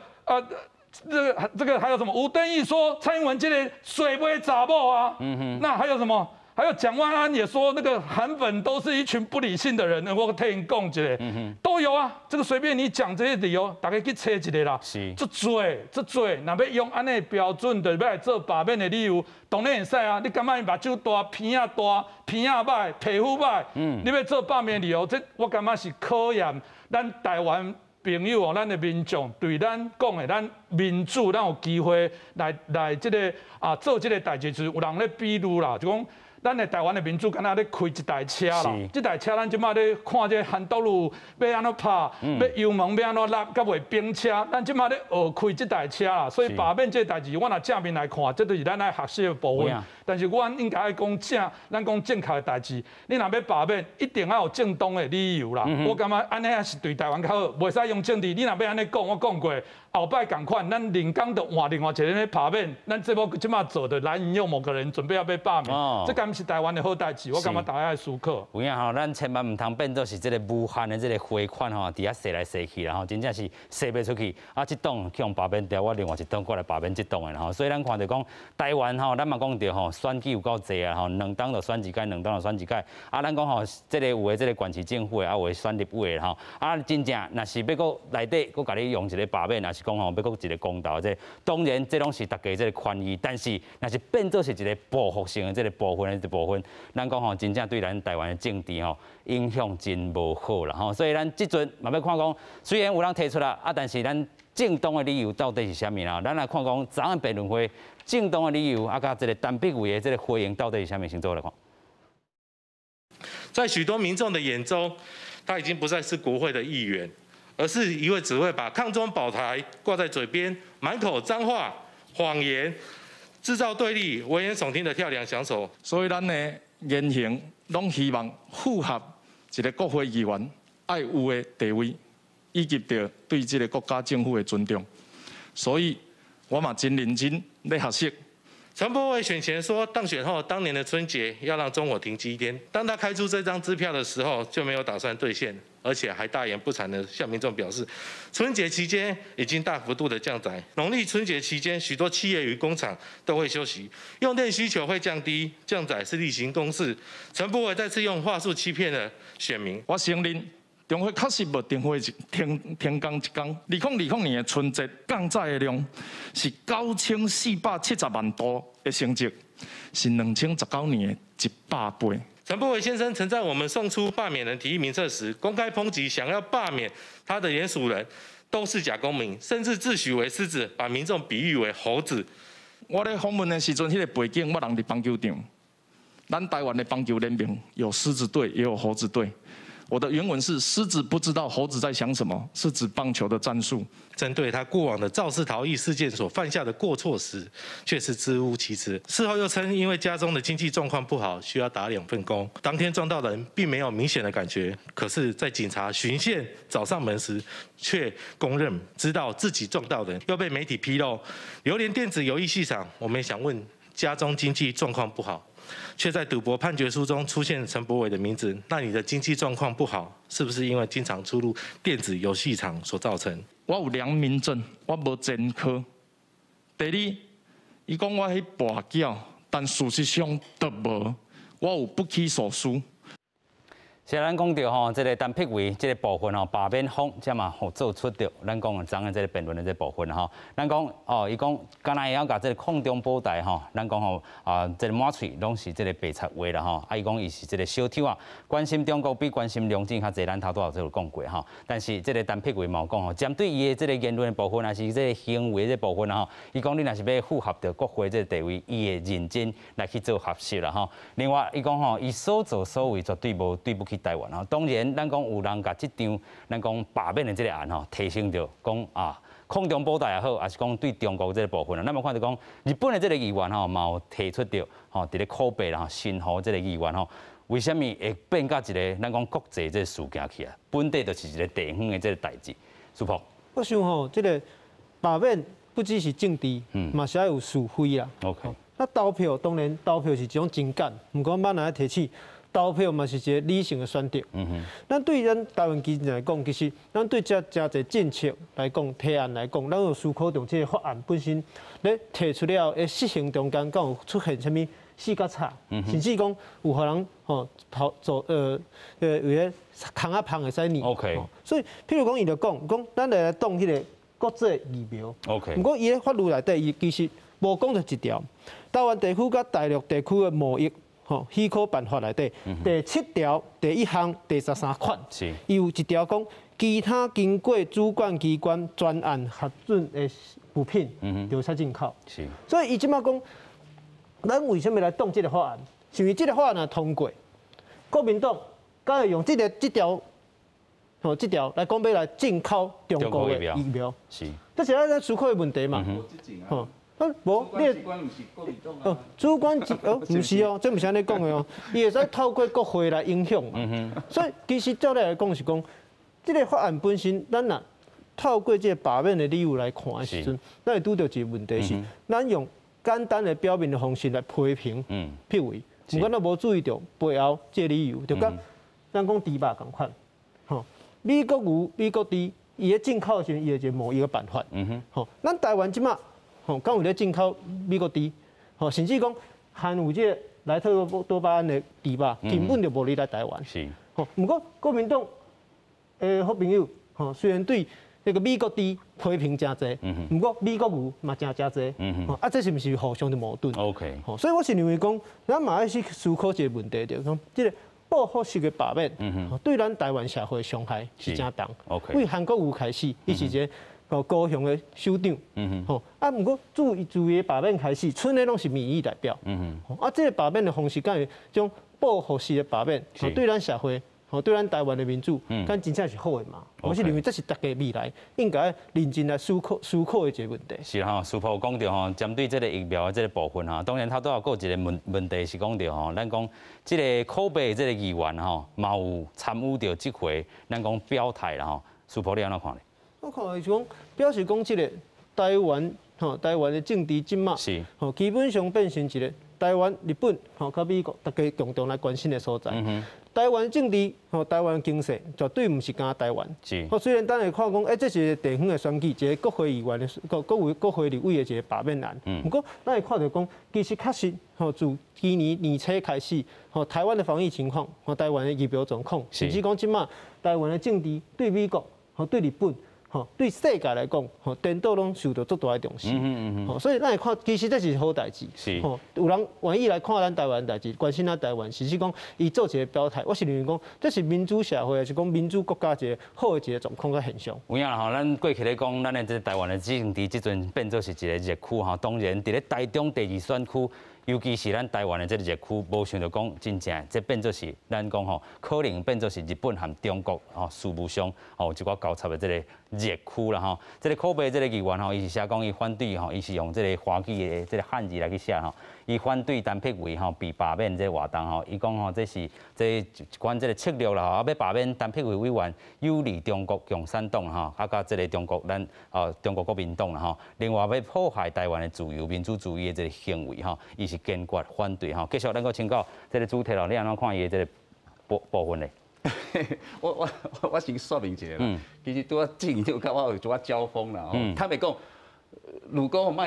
還有什麼？吳敦義說蔡英文這個水袂查某啊，那還有什麼？還有蔣萬安也說那個韓粉都是一群不理性的人，我替𪜶講一下，都有啊。這個隨便你講這些理由，大家去揣一下啦。足濟足濟，若欲用按呢標準，就欲來做罷免的理由，當然會使啊。你感覺伊目睭大、鼻仔大、鼻仔歹、皮膚歹，你欲做罷免理由，這我感覺是考驗咱台灣朋友哦，咱的民眾對咱講的，咱民主，咱有機會來這个啊做這个代誌，就是有人咧比喻啦，就講。咱的台灣的民主，敢若咧開一台車啦。這台車咱這馬咧看這韓國瑜欲按怎拍，欲油門欲按怎踏，閣袂冰車。咱這馬咧學開這台車啦，所以罷免這代誌，我若正面來看，這就是咱愛學習的部分。但是阮應該愛講正，咱講正確的代誌。你若欲罷免，一定愛有正當的理由啦。我感覺按呢是對台灣較好，袂使用政治。你若欲按呢講，我講過，後擺仝款，咱林剛就換另外一个咧罷免，咱這波這馬做的藍營又某個人準備要被罷免，這敢是台灣的好代誌？我感覺大家愛思考。有影吼，咱千萬毋通變做是這个無限的這个回款吼，佇遐踅來踅去啦吼，真正是踅袂出去。啊，這黨去予罷免掉，我另外一黨過來罷免這黨的吼，所以咱看著講台灣吼，咱嘛講著吼。选举有够济啊吼，两党就选一届，两党就选一届。啊，咱讲吼，这个有的这个县市政府的，啊有的选立委的吼。啊，真正若是欲阁内底阁共你用一个罢免，若是讲吼欲阁一个公投，这当然这拢是大家这个权益，但是若是变做是一个报复性的这个部分的这部分，咱讲吼，真正对咱台湾的政治吼影响真无好啦吼。所以咱这阵嘛欲看讲，虽然有人提出来啊，但是咱正当的理由到底是啥物啦？咱来看讲，昨暗辩论会正当的理由啊，佮这个陈柏惟的这个回应到底是啥物？先做来看。在许多民众的眼中，他已经不再是国会的议员，而是一位只会把抗中保台挂在嘴边、满口脏话、谎言、制造对立、危言耸听的跳梁小丑。所以，咱的言行拢希望符合一个国会议员爱有的地位，以及著对这个国家政府的尊重，所以我嘛真认真咧学习。陈柏惟选前说，当选后当年的春节要让中火停机一天。当他开出这张支票的时候，就没有打算兑现，而且还大言不惭的向民众表示，春节期间已经大幅度的降载。农历春节期间，许多企业与工厂都会休息，用电需求会降低，降载是例行公事。陈柏惟再次用话术欺骗了选民。我承认，中火确实无停火停停工一工。2020年的春节降载的量是9470万度的成绩，是2019年的100倍。陈柏惟先生曾在我们送出罢免人提议名册时，公开抨击想要罢免他的联署人都是假公民，甚至自诩为狮子，把民众比喻为猴子。我咧访问的时阵，彼个背景我人伫棒球场，咱台湾的棒球联盟有狮子队，也有猴子队。我的原文是：狮子不知道猴子在想什么，是指棒球的战术。针对他过往的肇事逃逸事件所犯下的过错时，却是支吾其词。事后又称，因为家中的经济状况不好，需要打2份工。当天撞到人，并没有明显的感觉，可是，在警察巡线找上门时，却供认知道自己撞到人，又被媒体披露。榴莲电子游艺市场，我们也想问，家中经济状况不好，却在赌博判决书中出现陈柏惟的名字，那你的经济状况不好，是不是因为经常出入电子游戏场所造成？我有良民证，我无前科。第二，伊讲我去跋筊，但事实上都无，我有不起诉书。是咱讲到吼，这个陈柏惟这个部分吼，罢免方才嘛吼做出著，咱讲昨昏这个辩论的这部分吼，咱讲哦，伊讲敢若会晓共这个抗中保台吼，咱讲吼啊，这个满喙拢是这个白贼话啦吼，啊，伊讲伊是这个小偷啊，关心中国比关心龙井较济，咱头拄仔有讲过吼。但是这个陈柏惟嘛有讲吼，针对伊的这个言论的部分，还是这个行为这部分吼，伊讲你若是欲符合著国会这个地位，伊会认真来去做学习啦吼。另外，伊讲吼，伊所作所为绝对无对不起台湾吼。当然，咱讲有人共这张咱讲罢免的这个案吼，提升著讲啊，抗中保台也好，还是讲对中国这个部分啊，咱嘛看著讲日本的这个议员吼，嘛有提出著吼，伫咧苦白啦吼，神户这个议员吼，为啥物会变甲一个咱讲国际这个事件去啊？本底就是一个地方的这个代志。师傅，我想吼，这个罢免不只是政治，嘛是爱有是非啦。 那投票当然投票是一种情感，毋过咱若提醒，投票嘛是一个理性的选择。咱对咱台湾基层来讲，其实咱对这真济政策来讲、提案来讲，咱有思考著这个法案本身咧提出了，会实行中间敢有出现啥物四角差，甚至讲有予人吼跑做有个空仔芳会使念。 所以，譬如讲，伊就讲讲，咱来挡彼个国际疫苗。 毋过，伊咧法律内底，伊其实无讲著一条，台湾地区佮大陆地区的贸易吼许可办法内底第7条第1项第13款，伊有一条讲，其他经过主管机关专案核准的物品，就使进口。所以伊这马讲，咱为啥物来挡这个法案？是因为这个法案若通过，国民党敢会用这条，吼这条来讲欲来进口中国的疫苗？这是咱思考的问题嘛？吼。无，你哦，主管机哦，毋是哦，这毋是按呢讲的哦，伊会使透过国会来影响嘛。所以其实照理来讲是讲，这个法案本身，咱若透过这个罢免的理由来看的时阵，咱会拄著一个问题是，咱用简单的表面的方式来批评柏惟，毋过咱无注意著背后这个理由，就佮咱讲猪肉仝款，吼，美国牛、美国猪，伊咧进口的时阵，伊会一个贸易的办法，吼，咱台湾这马。吼，敢有咧进口美国猪？吼，甚至讲含有這個萊特多巴胺的豬肉，根本就無入來台灣。吼，毋過國民黨的好朋友，吼，雖然對那個美國豬批評誠濟，毋過美國牛嘛誠誠濟，吼，啊，這是毋是互相的矛盾？OK，吼，所以我是認為講，咱嘛愛去思考一個問題，就是講這個報復式的罷免，對咱台灣社會傷害是誠重。 OK，為韓國瑜開始，伊是一個高雄的首長，吼，啊，毋過自伊的罷免開始，賰的攏是民意代表，啊，這個罷免的方式，敢會這種報復式的罷免，對咱社會，吼，對咱台灣的民主，敢真正是好的嘛？我是認為這是大家未來應該認真來思考思考的一個問題。是吼，師傅講著吼，針對這個疫苗的這個部分吼，當然頭拄仔閣有一個問題是講著吼，咱講這個柯白這個議員吼，嘛有參與著這回咱講表態啦吼，師傅你按怎看咧？我看是講表示講這個台灣吼，台灣的政治這馬吼，基本上變成一個台灣、日本吼，佮美國大家共同來關心的所在。台灣政治吼，台灣經濟絕對毋是干焦台灣。吼，雖然咱會看講，這是地方的選舉，一個國會議員的國會立委的一個罷免案。毋過，咱會看著講，其實確實吼，自今年年初開始，吼，台灣的防疫情況，吼，台灣的疫苗狀況，甚至講這馬台灣的政治對美國，吼，對日本。吼，對世界來講，吼，顛倒攏受到足大的重視。吼，所以咱會看，其實這是好代誌。吼，有人願意來看咱台灣代誌，關心咱台灣，甚至講伊做一個表態，我是認為講，這是民主社會，還是講民主國家一個好的一個狀況佮現象。有影啦吼，咱過去咧講，咱的這台灣的政治這陣變做是一個熱區吼。當然，佇咧台中第二選區，尤其是咱台灣的這個熱區，無想著講真正這變做是咱講吼，可能變做是日本和中國吼事務上吼一寡交叉的這個熱區啦吼。這個柯白這個議員吼，伊是寫講伊反對吼，伊是用這個華語的這個漢字來去寫吼，伊反對陳柏惟吼被罷免這個活動吼，伊講吼這是這一款這個策略啦吼，啊欲罷免陳柏惟委員有利中國共產黨吼，啊佮這個中國咱哦中國國民黨啦吼，另外欲破壞台灣的自由民主主義的這個行為吼，伊是堅決反對吼。繼續咱閣請教這個主題咯，你按怎看伊的這個部分咧？我先說明一下啦。其實拄仔進院長佮我有一寡交鋒啦。坦白講，如果我莫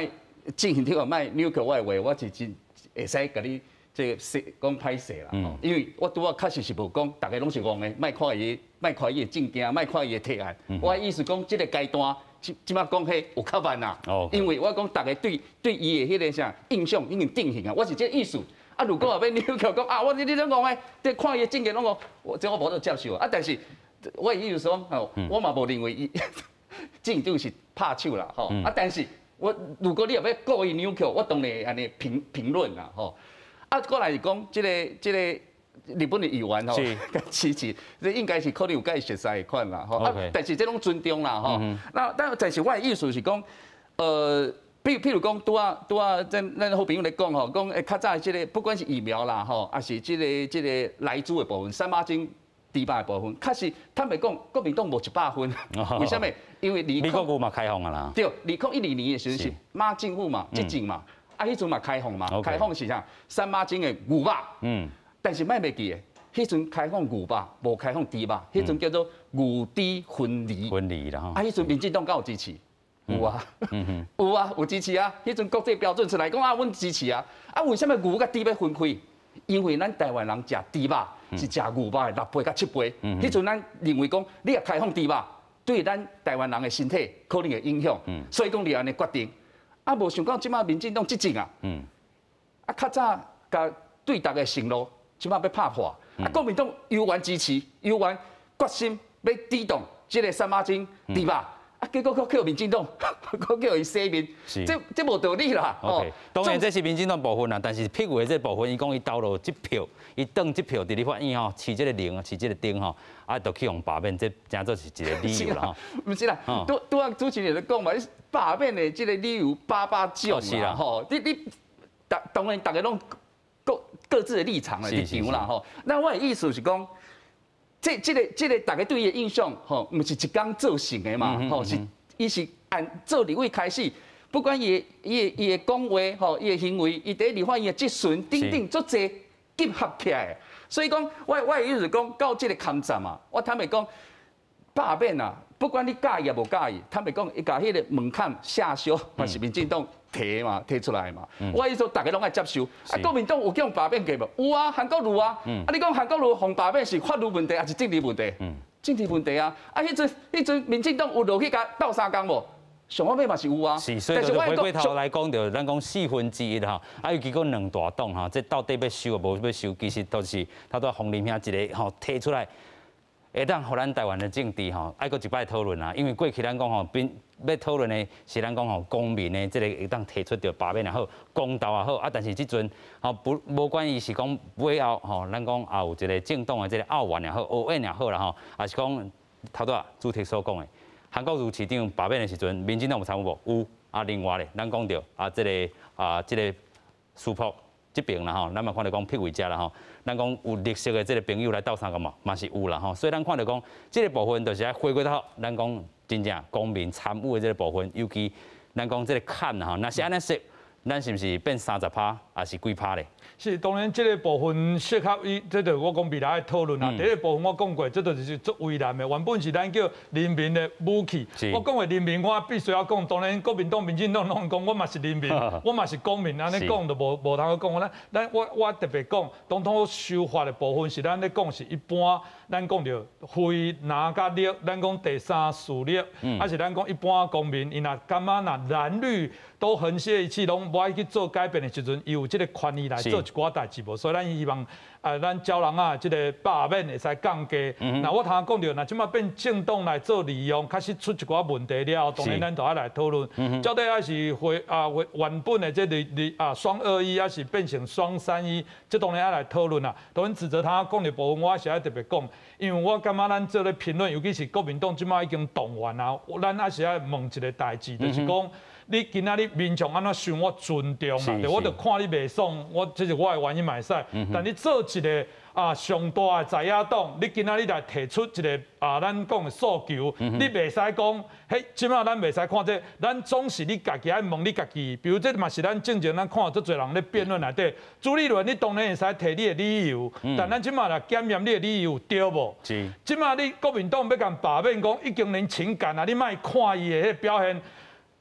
進院長莫扭曲我的話，我是真會使共你這個說講歹勢啦。因為我拄仔確實是無講，逐家攏是戇的，莫看伊，莫看伊的政見，莫看伊的提案。我的意思講，這個階段，這馬講彼有較慢啦。因為我講逐家對伊的彼個啥印象已經定型啊，我是這個意思。啊，如果欲扭曲講啊，我你你攏戇的，這看伊的政見攏戇，我這我無法度接受啊。但是我的意思說，吼，我嘛無認為伊政治是拍手啦，吼。啊，但是我如果你若欲故意扭曲，我當然會按呢評評論啦，吼。啊，過來是講這個這個日本的議員吼，支持，這應該是可能有佮伊熟似的款啦，吼。啊，但是這攏尊重啦，吼。那但是我的意思是講，譬如講，拄仔拄仔，咱好朋友咧講吼，講較早這個不管是疫苗啦吼，抑是這個這個萊豬的部分，瘦肉精豬肉的部分，確實坦白講，國民黨無100分。為啥物？因為美國牛嘛開放啊啦。對，2012年的時陣是馬政府嘛執政嘛，啊，彼陣嘛開放嘛，開放是啥？瘦肉精的牛肉。但是莫袂記得，彼陣開放牛肉，無開放豬肉，彼陣叫做牛豬分離。分離啦吼。啊，彼陣民進黨敢有支持？有啊，有啊，有支持啊。彼陣國際標準出來講啊，阮支持啊。啊，為啥物牛佮豬欲分開？因為咱台灣人食豬肉是食牛肉的6倍佮7倍。彼陣咱認為講，你若開放豬肉，對咱台灣人的身體可能會影響。所以講你按呢決定。啊，無想到這馬民進黨執政啊。啊，較早共對逐个承諾，這馬欲拍破。啊，國民黨猶原支持，猶原決心欲抵擋這個瘦肉精豬肉。啊，結果閣叫民進黨，閣叫伊洗面，這無道理啦。 OK，當然這是民進黨部分啦，但是柏惟這部分，伊講伊投落這票，伊當這票佇立法院吼，飼這個鈴，飼這個燈吼，啊，就去予罷免，這誠做是一個理由啦吼。毋是啦，拄拄仔主持人咧講嘛，你罷免的這個理由百百種啦，吼，你，當然逐家攏各自的立場來立場啦，吼。那我的意思是講，這個逐家對伊的印象，吼，毋是一工造成的嘛，吼，是伊是按做立委開始，不管伊的講話，吼，伊的行為，伊佇立法院的質詢等等，足濟結合起來的。所以講，我的意思講，到這個坎站啊，我坦白講，罷免啊，不管你佮意抑無佮意，坦白講，伊共彼个門檻下修，嘛是民進黨提嘛，提出來嘛。我意思說，逐家攏愛接受。啊，國民黨有叫罷免過無？有啊，韓國瑜啊。啊，你講韓國瑜予罷免是法律問題，還是政治問題？政治問題啊！啊，彼陣民進黨有落去共鬥相共無？上尾嘛是有啊。是，所以就回過頭來講，就咱講1/4吼，啊，尤其講兩大黨吼，這到底欲收無欲收，其實都是頭拄馮林兄一个吼提出來。會當予咱台灣的政治吼，愛閣一擺討論啊，因為過去咱講吼，變欲討論的是咱講吼公民的這個會當提出著罷免也好，公投也好，啊，但是這陣吼不無管伊是講尾後吼，咱講也有一個政黨的這個奧運也好，奧運也好啦吼，抑是講頭拄仔主題所講的，韓國瑜市長罷免的時陣，民進黨有參與無？有。啊，另外咧，咱講著啊，這個啊，這個蘇博這邊啦吼，咱嘛看著講碧惟遮啦吼，咱講有綠色的這個朋友來鬥相共嘛，嘛是有啦吼，所以咱看著講這個部分就是愛回歸到咱講真正公民參與的這個部分，尤其咱講這個坎吼，若是按呢說，咱是毋是變30趴，抑是幾趴咧？是，當然這個部分適合伊，這就我講未來的討論啦。第一個部分我講過，這就是足為難的。原本是咱叫人民的武器。我講的人民，我必須要講。當然，國民黨、民進黨攏講，我嘛是人民，我嘛是公民，按呢講就無通去講。咱咱我我特別講，當初修法的部分是咱咧講是一般，咱講著非藍佮綠，咱講第三勢力，抑是咱講一般公民，伊若感覺若藍綠都橫卸一切，攏無愛去做改變的時陣，伊有這個權利來做一寡代誌無，所以咱希望啊，咱招人啊，這個罷免會使降低。那我頭先講著，若這馬變政黨來做利用，確實出一寡問題了後，當然咱就愛來討論。到底抑是回啊原本的這個啊雙二一，抑是變成雙三一，這當然愛來討論啦。當然指責他講的部分，我是愛特別講，因為我感覺咱做咧評論，尤其是國民黨這馬已經動員啊，咱抑是愛問一個代誌，就是講。你今仔日民眾按怎想，我尊重啦，對，我就看你袂爽，我這是我的原因嘛會使。但你做一個啊上大的在野黨，你今仔日來提出一個啊，咱講的訴求，你袂使講，彼，這馬咱袂使看這，咱總是你家己愛問你家己。比如這嘛是咱正前咱看足濟人咧辯論內底，朱立倫你當然會使提你的理由，但咱這馬來檢驗你的理由對無？是。這馬你國民黨欲共罷免講已經連情感啊，你莫看伊的彼個表現。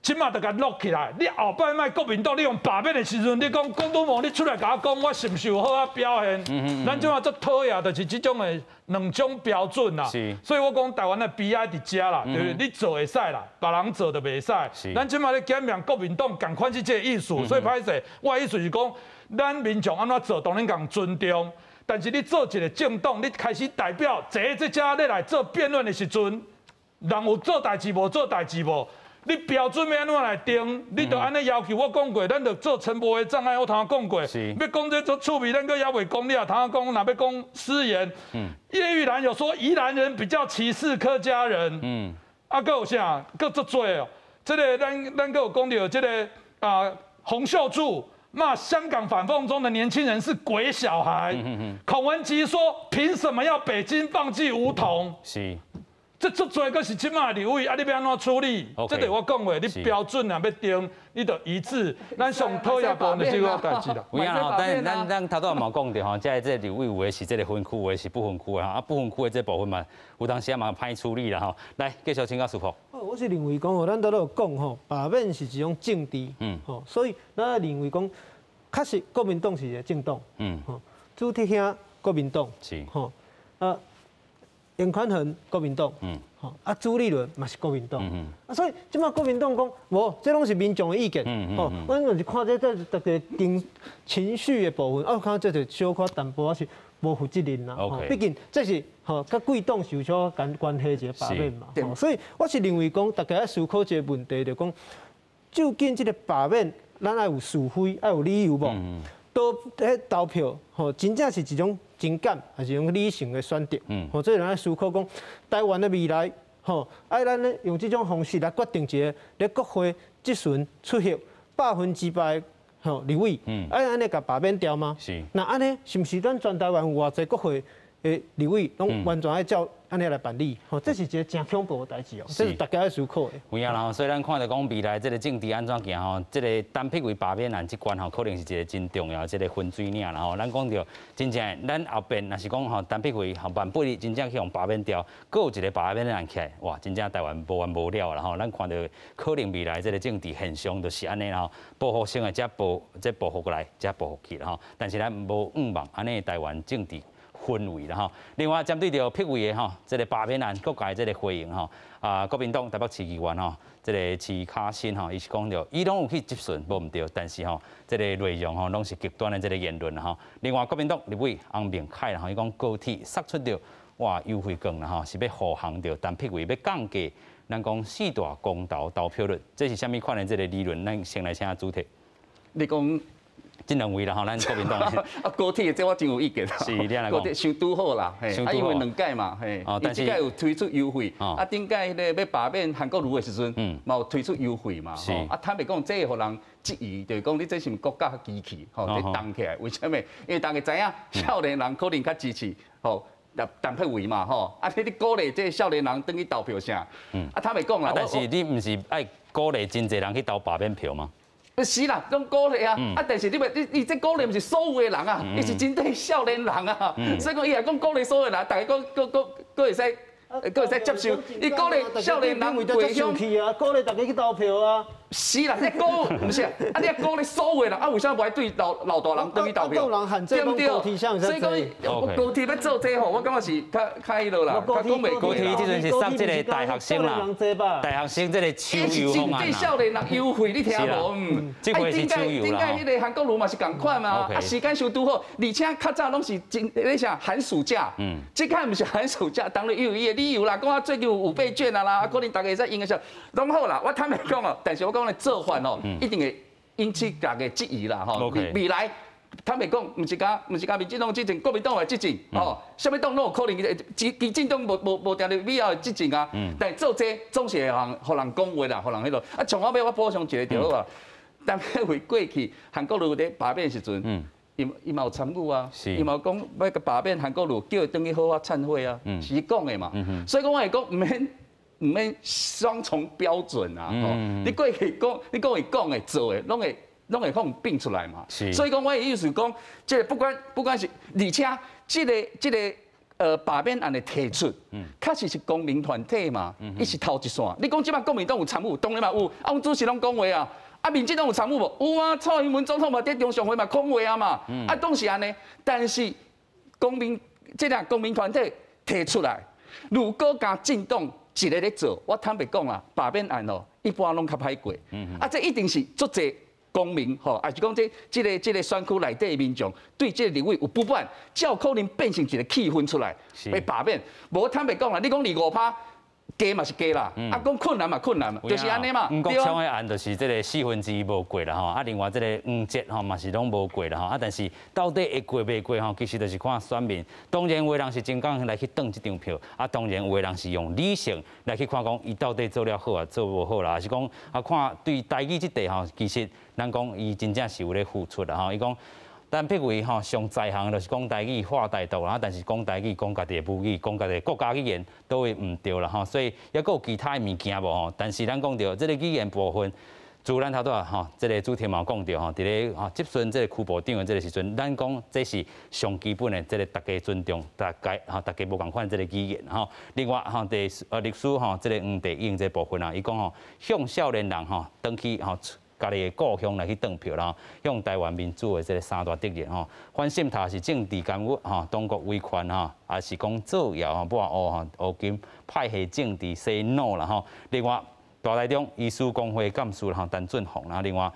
這馬就共錄起來，你後擺莫國民黨，你用罷免的時陣，你講龔都毛，你出來共我講，我是毋是有好仔表現？咱這馬足討厭，就是這種的兩種標準啦。所以我講台灣的悲哀佇遮啦，對不對？你做會使啦，別人做就袂使。咱這馬咧檢驗國民黨仝款是這個意思，所以歹勢，我的意思是講，咱民眾按怎做，當然共尊重。但是你做一個政黨，你開始代表這這遮咧來做辯論的時陣，人有做代誌無？做代誌無？你標準欲按怎來定？你就按呢要求。我講過，咱就做傳播的障礙。我頭先講過，欲講這足趣味，咱閣猶未講了。頭先講，若欲講失言，葉玉蘭有說宜蘭人比較歧視客家人。啊，閣有啥？閣足濟哦。這个咱咱閣有講著這个啊，洪秀柱罵香港反送中的年輕人是鬼小孩。孔文吉說：憑什麼要北京放棄武統？這足濟閣是這馬立委，啊，你欲按怎處理？這就是我講的，你標準若欲定，你就一致。咱上討厭講的這個代誌啦。有影吼，但咱咱頭拄仔嘛講著吼，這這立委有的是這個分區，有的是不分區的吼，啊不分區的這部分嘛，有當時也嘛歹處理啦吼。來，繼續請教師傅。我是認為講吼，咱拄仔有講吼，罷免是一種政治，吼，所以咱認為講，確實國民黨是一個政黨，吼，朱鐵兄國民黨，吼，啊。顏寬恆國民黨，吼啊朱立倫嘛是國民黨，啊所以這馬國民黨講無，這攏是民眾的意見，吼，阮就是看這這特別情情緒的部分，啊，我感覺這就小可淡薄仔是無負責任啦，吼，畢竟這是吼佮貴黨是有小可關關係一個罷免嘛，所以我是認為講，大家愛思考一個問題，就講究竟這個罷免，咱愛有是非，愛有理由無？都彼投票，吼，真正是一種情感，還是一種理性的選擇？吼，這咱愛思考講，台灣的未來，吼，愛咱咧用這種方式來決定一個咧國會質詢出席8%吼立委，愛按呢共罷免掉嗎？是。那按呢，是毋是咱全台灣有偌濟國會的立委，攏完全愛照按按呢來辦理，吼，這是一個誠恐怖的代誌哦，這是大家愛思考的。有影啦，所以咱看著講未來這個政治按怎行吼，這個陳柏惟罷免案這關吼，可能是一個真重要的這個分水嶺啦吼。咱講著真正，咱後邊若是講吼，陳柏惟吼萬不一真正去予罷免掉，閣有一個罷免案起來，哇，真正台灣無完無了啦吼。咱看著可能未來這個政治現象就是按呢啦吼，報復性的才報，這報復過來，才報復去啦吼。但是咱無向望按呢台灣政治氛圍啦吼。另外針對著柏惟的吼，這個罷免案各界這個回應吼，啊，國民黨台北市議員吼，這個徐巧芯吼，伊是講著，伊攏有去質詢，無毋對，但是吼，這個內容吼，攏是極端的這個言論吼。另外，國民黨立委翁明凱吼，伊講高鐵釋出著哇優惠券啦吼，是欲護航著陳柏惟欲降低咱講四大公投投票率，這是啥物款的這個理論？咱先來請主題。你講。這兩位啦吼，咱國民黨。啊，高鐵這我真有意見。是，你按呢講。高鐵傷拄好啦，嘿，啊，因為兩屆嘛，嘿，伊這屆有推出優惠，啊，頂屆彼個欲罷免韓國瑜的時陣，嘛有推出優惠嘛，吼，啊，坦白講，這會予人質疑，就是講你這是毋國家機器，吼，佇動起來，為啥物？因為大家知影，少年人可能較支持，吼，陳柏惟嘛，吼，啊，你鼓勵這少年人轉去投票啥？啊，坦白講啦，但是你毋是愛鼓勵真濟人去投罷免票嗎？是啦，攏鼓勵啊！啊，但是你袂，你你這鼓勵毋是所有的人啊，伊是針對少年人啊，所以講伊若講鼓勵所有人，大家閣閣閣閣會使，閣會使接受。伊鼓勵少年人回鄉去啊，鼓勵大家去投票啊。是啦，你鼓毋是啊，啊你鼓勵所有的人，啊為啥無愛對老老大人轉去投票？對毋對？所以講高鐵欲做這吼，我感覺是較較彼落啦，較講袂過。高鐵這陣是送這個大學生啦，大學生這個秋遊方案對少年人優惠，你聽無？這回是秋遊啦。頂屆彼個韓國瑜嘛是仝款嘛，啊時間傷拄好，而且較早攏是真咧啥寒暑假，這擺毋是寒暑假，當然有伊的理由啦，講啊最近有五倍券啊啦，可能大家會使用的時攏好啦。我坦白講哦，但是我講的做法哦，一定會引起大家質疑啦吼。未來坦白講，毋是講毋是講民進黨執政，國民黨會執政，吼，啥物黨攏有可能，基基進黨無無無定定以後會執政啊。但做這總是會予人予人講話啦，予人彼落。啊，像我欲我補充一個就好啊。陳柏惟過去韓國瑜佇罷免時陣，伊伊嘛有參與啊，伊嘛有講欲共罷免韓國瑜，叫伊轉去好好懺悔啊，是伊講的嘛。所以講我會講毋免毋免雙重標準啊！你過去講，你講伊講的做的，攏會攏會可能變出來嘛。所以講，我的意思講，這個不管不管是，而且這個這個罷免案的提出，確實是公民團體嘛，伊是頭一線。你講這擺國民黨有參與，當然嘛有，啊，阮主席攏講話啊，啊，民進黨有參與無？有啊，蔡英文總統嘛佇中常會嘛講話啊嘛，啊，攏是按呢。但是公民這個公民團體提出來，如果共政黨一个咧做，我坦白講啦，罷免案哦，一般攏較歹過。啊，這一定是足濟公民吼，抑是講這這个這个選區內底的民眾對這個立委有不滿，才有可能變成一个氣氛出來，欲罷免。無坦白講啦，你講25%。加嘛是加啦，啊講困難嘛困難，就是按呢嘛。黃國昌的案就是這個1/4無過啦吼，啊另外這個黃捷吼嘛是攏無過啦吼，啊但是到底會過袂過吼，其實就是看選民。當然有的人是真講來去擋這張票，啊當然有的人是用理性來去看講，伊到底做了好啊，做無好啦，還是講啊看對台語這塊吼，其實咱講伊真正是有咧付出啦吼，伊講。陳柏惟吼上在行就是講台語話台獨啦，但是講台語講家己的母語，講家己的國家語言都會毋對啦吼，所以猶閣有其他的物件無吼？但是咱講著這個語言部分，自咱頭拄仔吼，這個主題嘛有講著吼，佇咧吼質詢這個區部長的這個時陣，咱講這是上基本的這個大家尊重，大家吼大家無仝款這個語言吼。另外吼，佇律師吼，這個黃帝英這個部分啊，伊講吼向少年人吼轉去吼。家己的故鄉來去轉票啦，向台灣民主的這個三大敵人吼，反滲透是政治干預吼，中國威權吼，抑是講造謠吼，抹烏吼，烏金派系政治洗腦啦吼。另外，大台中醫師公會幹事吼，陳俊鳳啦，另外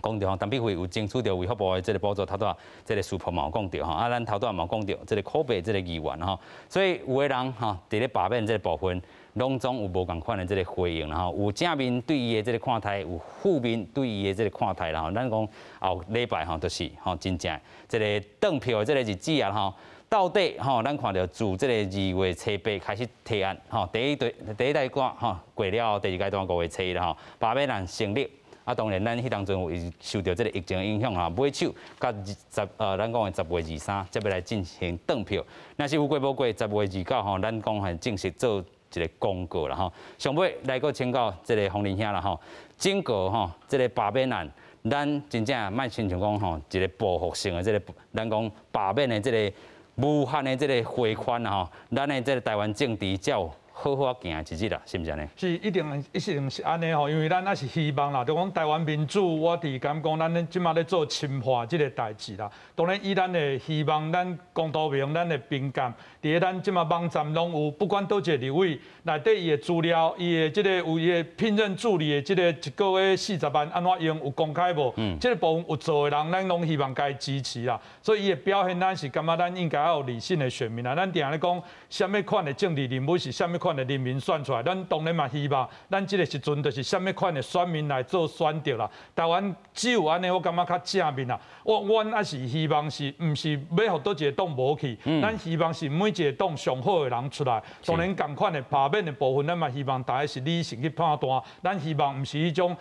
講著吼，陳柏惟有爭取著衛福部的這個補助，頭拄仔這個師傅嘛有講著吼，啊，咱頭拄仔嘛有講著這個口白這個議員吼，所以有的人吼，佇咧罷免這個部分。攏總有無仝款的這個回應啦吼，有正面對伊的這個看待，有負面對伊的這個看待啦吼。咱講後禮拜吼，就是吼真正這個轉票的這個日子啊吼，到底吼咱看著自這個2月初八開始提案吼，第一對第一階段吼過了後，第二階段5月初一吼，罷免案成立。啊，當然咱彼當陣有受著這个疫情影響吼，尾手佮咱講的10月23才欲來進行轉票。若是有過無過，10月29吼，咱講係正式做一个公告啦吼。上尾來閣請教這个方仁兄啦吼，整個吼這个罷免案，咱真正莫親像講吼一个報復性的這个，咱講罷免的這个無限的這个迴圈吼，咱的這个台灣政治才有好好行一日啦，是毋是按呢？是一定一定是按呢吼，因為咱也是希望啦，就講台灣民主，我佇感覺講，咱這馬咧做深化這个代誌啦。當然，以咱的希望，咱公投民，咱的評鑑，佇咧咱這馬網站攏有，不管佗一個立委內底伊的資料，伊的這個有伊的聘任助理的這個一個月40萬按怎用，有公開無？這個部分有做的人，咱攏希望共伊支持啦。所以伊的表現，咱是感覺咱應該要有理性的選民啦。咱定定咧講，啥物款的政治人物是啥物款的人民選出來，咱當然嘛希望，咱這个時陣就是啥物款的選民來做選擇啦。台灣只有按呢，我感覺較正面啦。阮也是希望是，毋是欲予佗一個黨無去，咱希望是每一個黨上好的人出來。當然，仝款的罷免的部分，咱嘛希望大家是理性去判斷。咱希望毋是彼種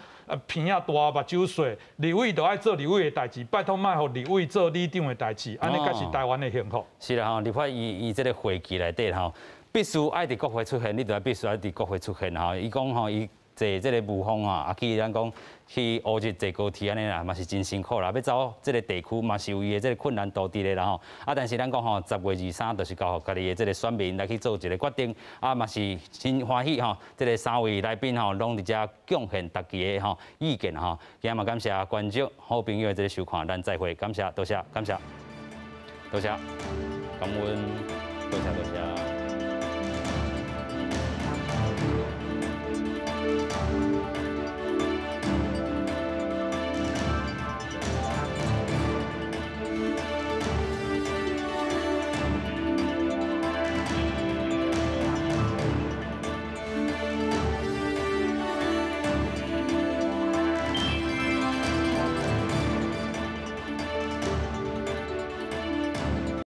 鼻仔大目睭細，立委就愛做立委的代誌，拜託莫予立委做里長的代誌，按呢才是台灣的幸福。是啦吼，立法院伊這个會期內底吼，必須愛佇國會出現，你就必須愛佇國會出現吼。伊講吼，伊坐這个無風啊，啊去咱講去烏日坐高鐵按呢啦，嘛是真辛苦啦。欲走這个地區嘛是有伊的這个困難度佇咧啦吼。啊，但是咱講吼，10月23就是交予家己的這个選民來去做一个決定。啊，嘛是真歡喜吼，這个三位來賓吼，攏佇遮貢獻家己的吼意見吼。今日嘛感謝觀眾好朋友的這个收看，咱再會，感謝，多謝，感謝，多謝，感恩，多謝多謝。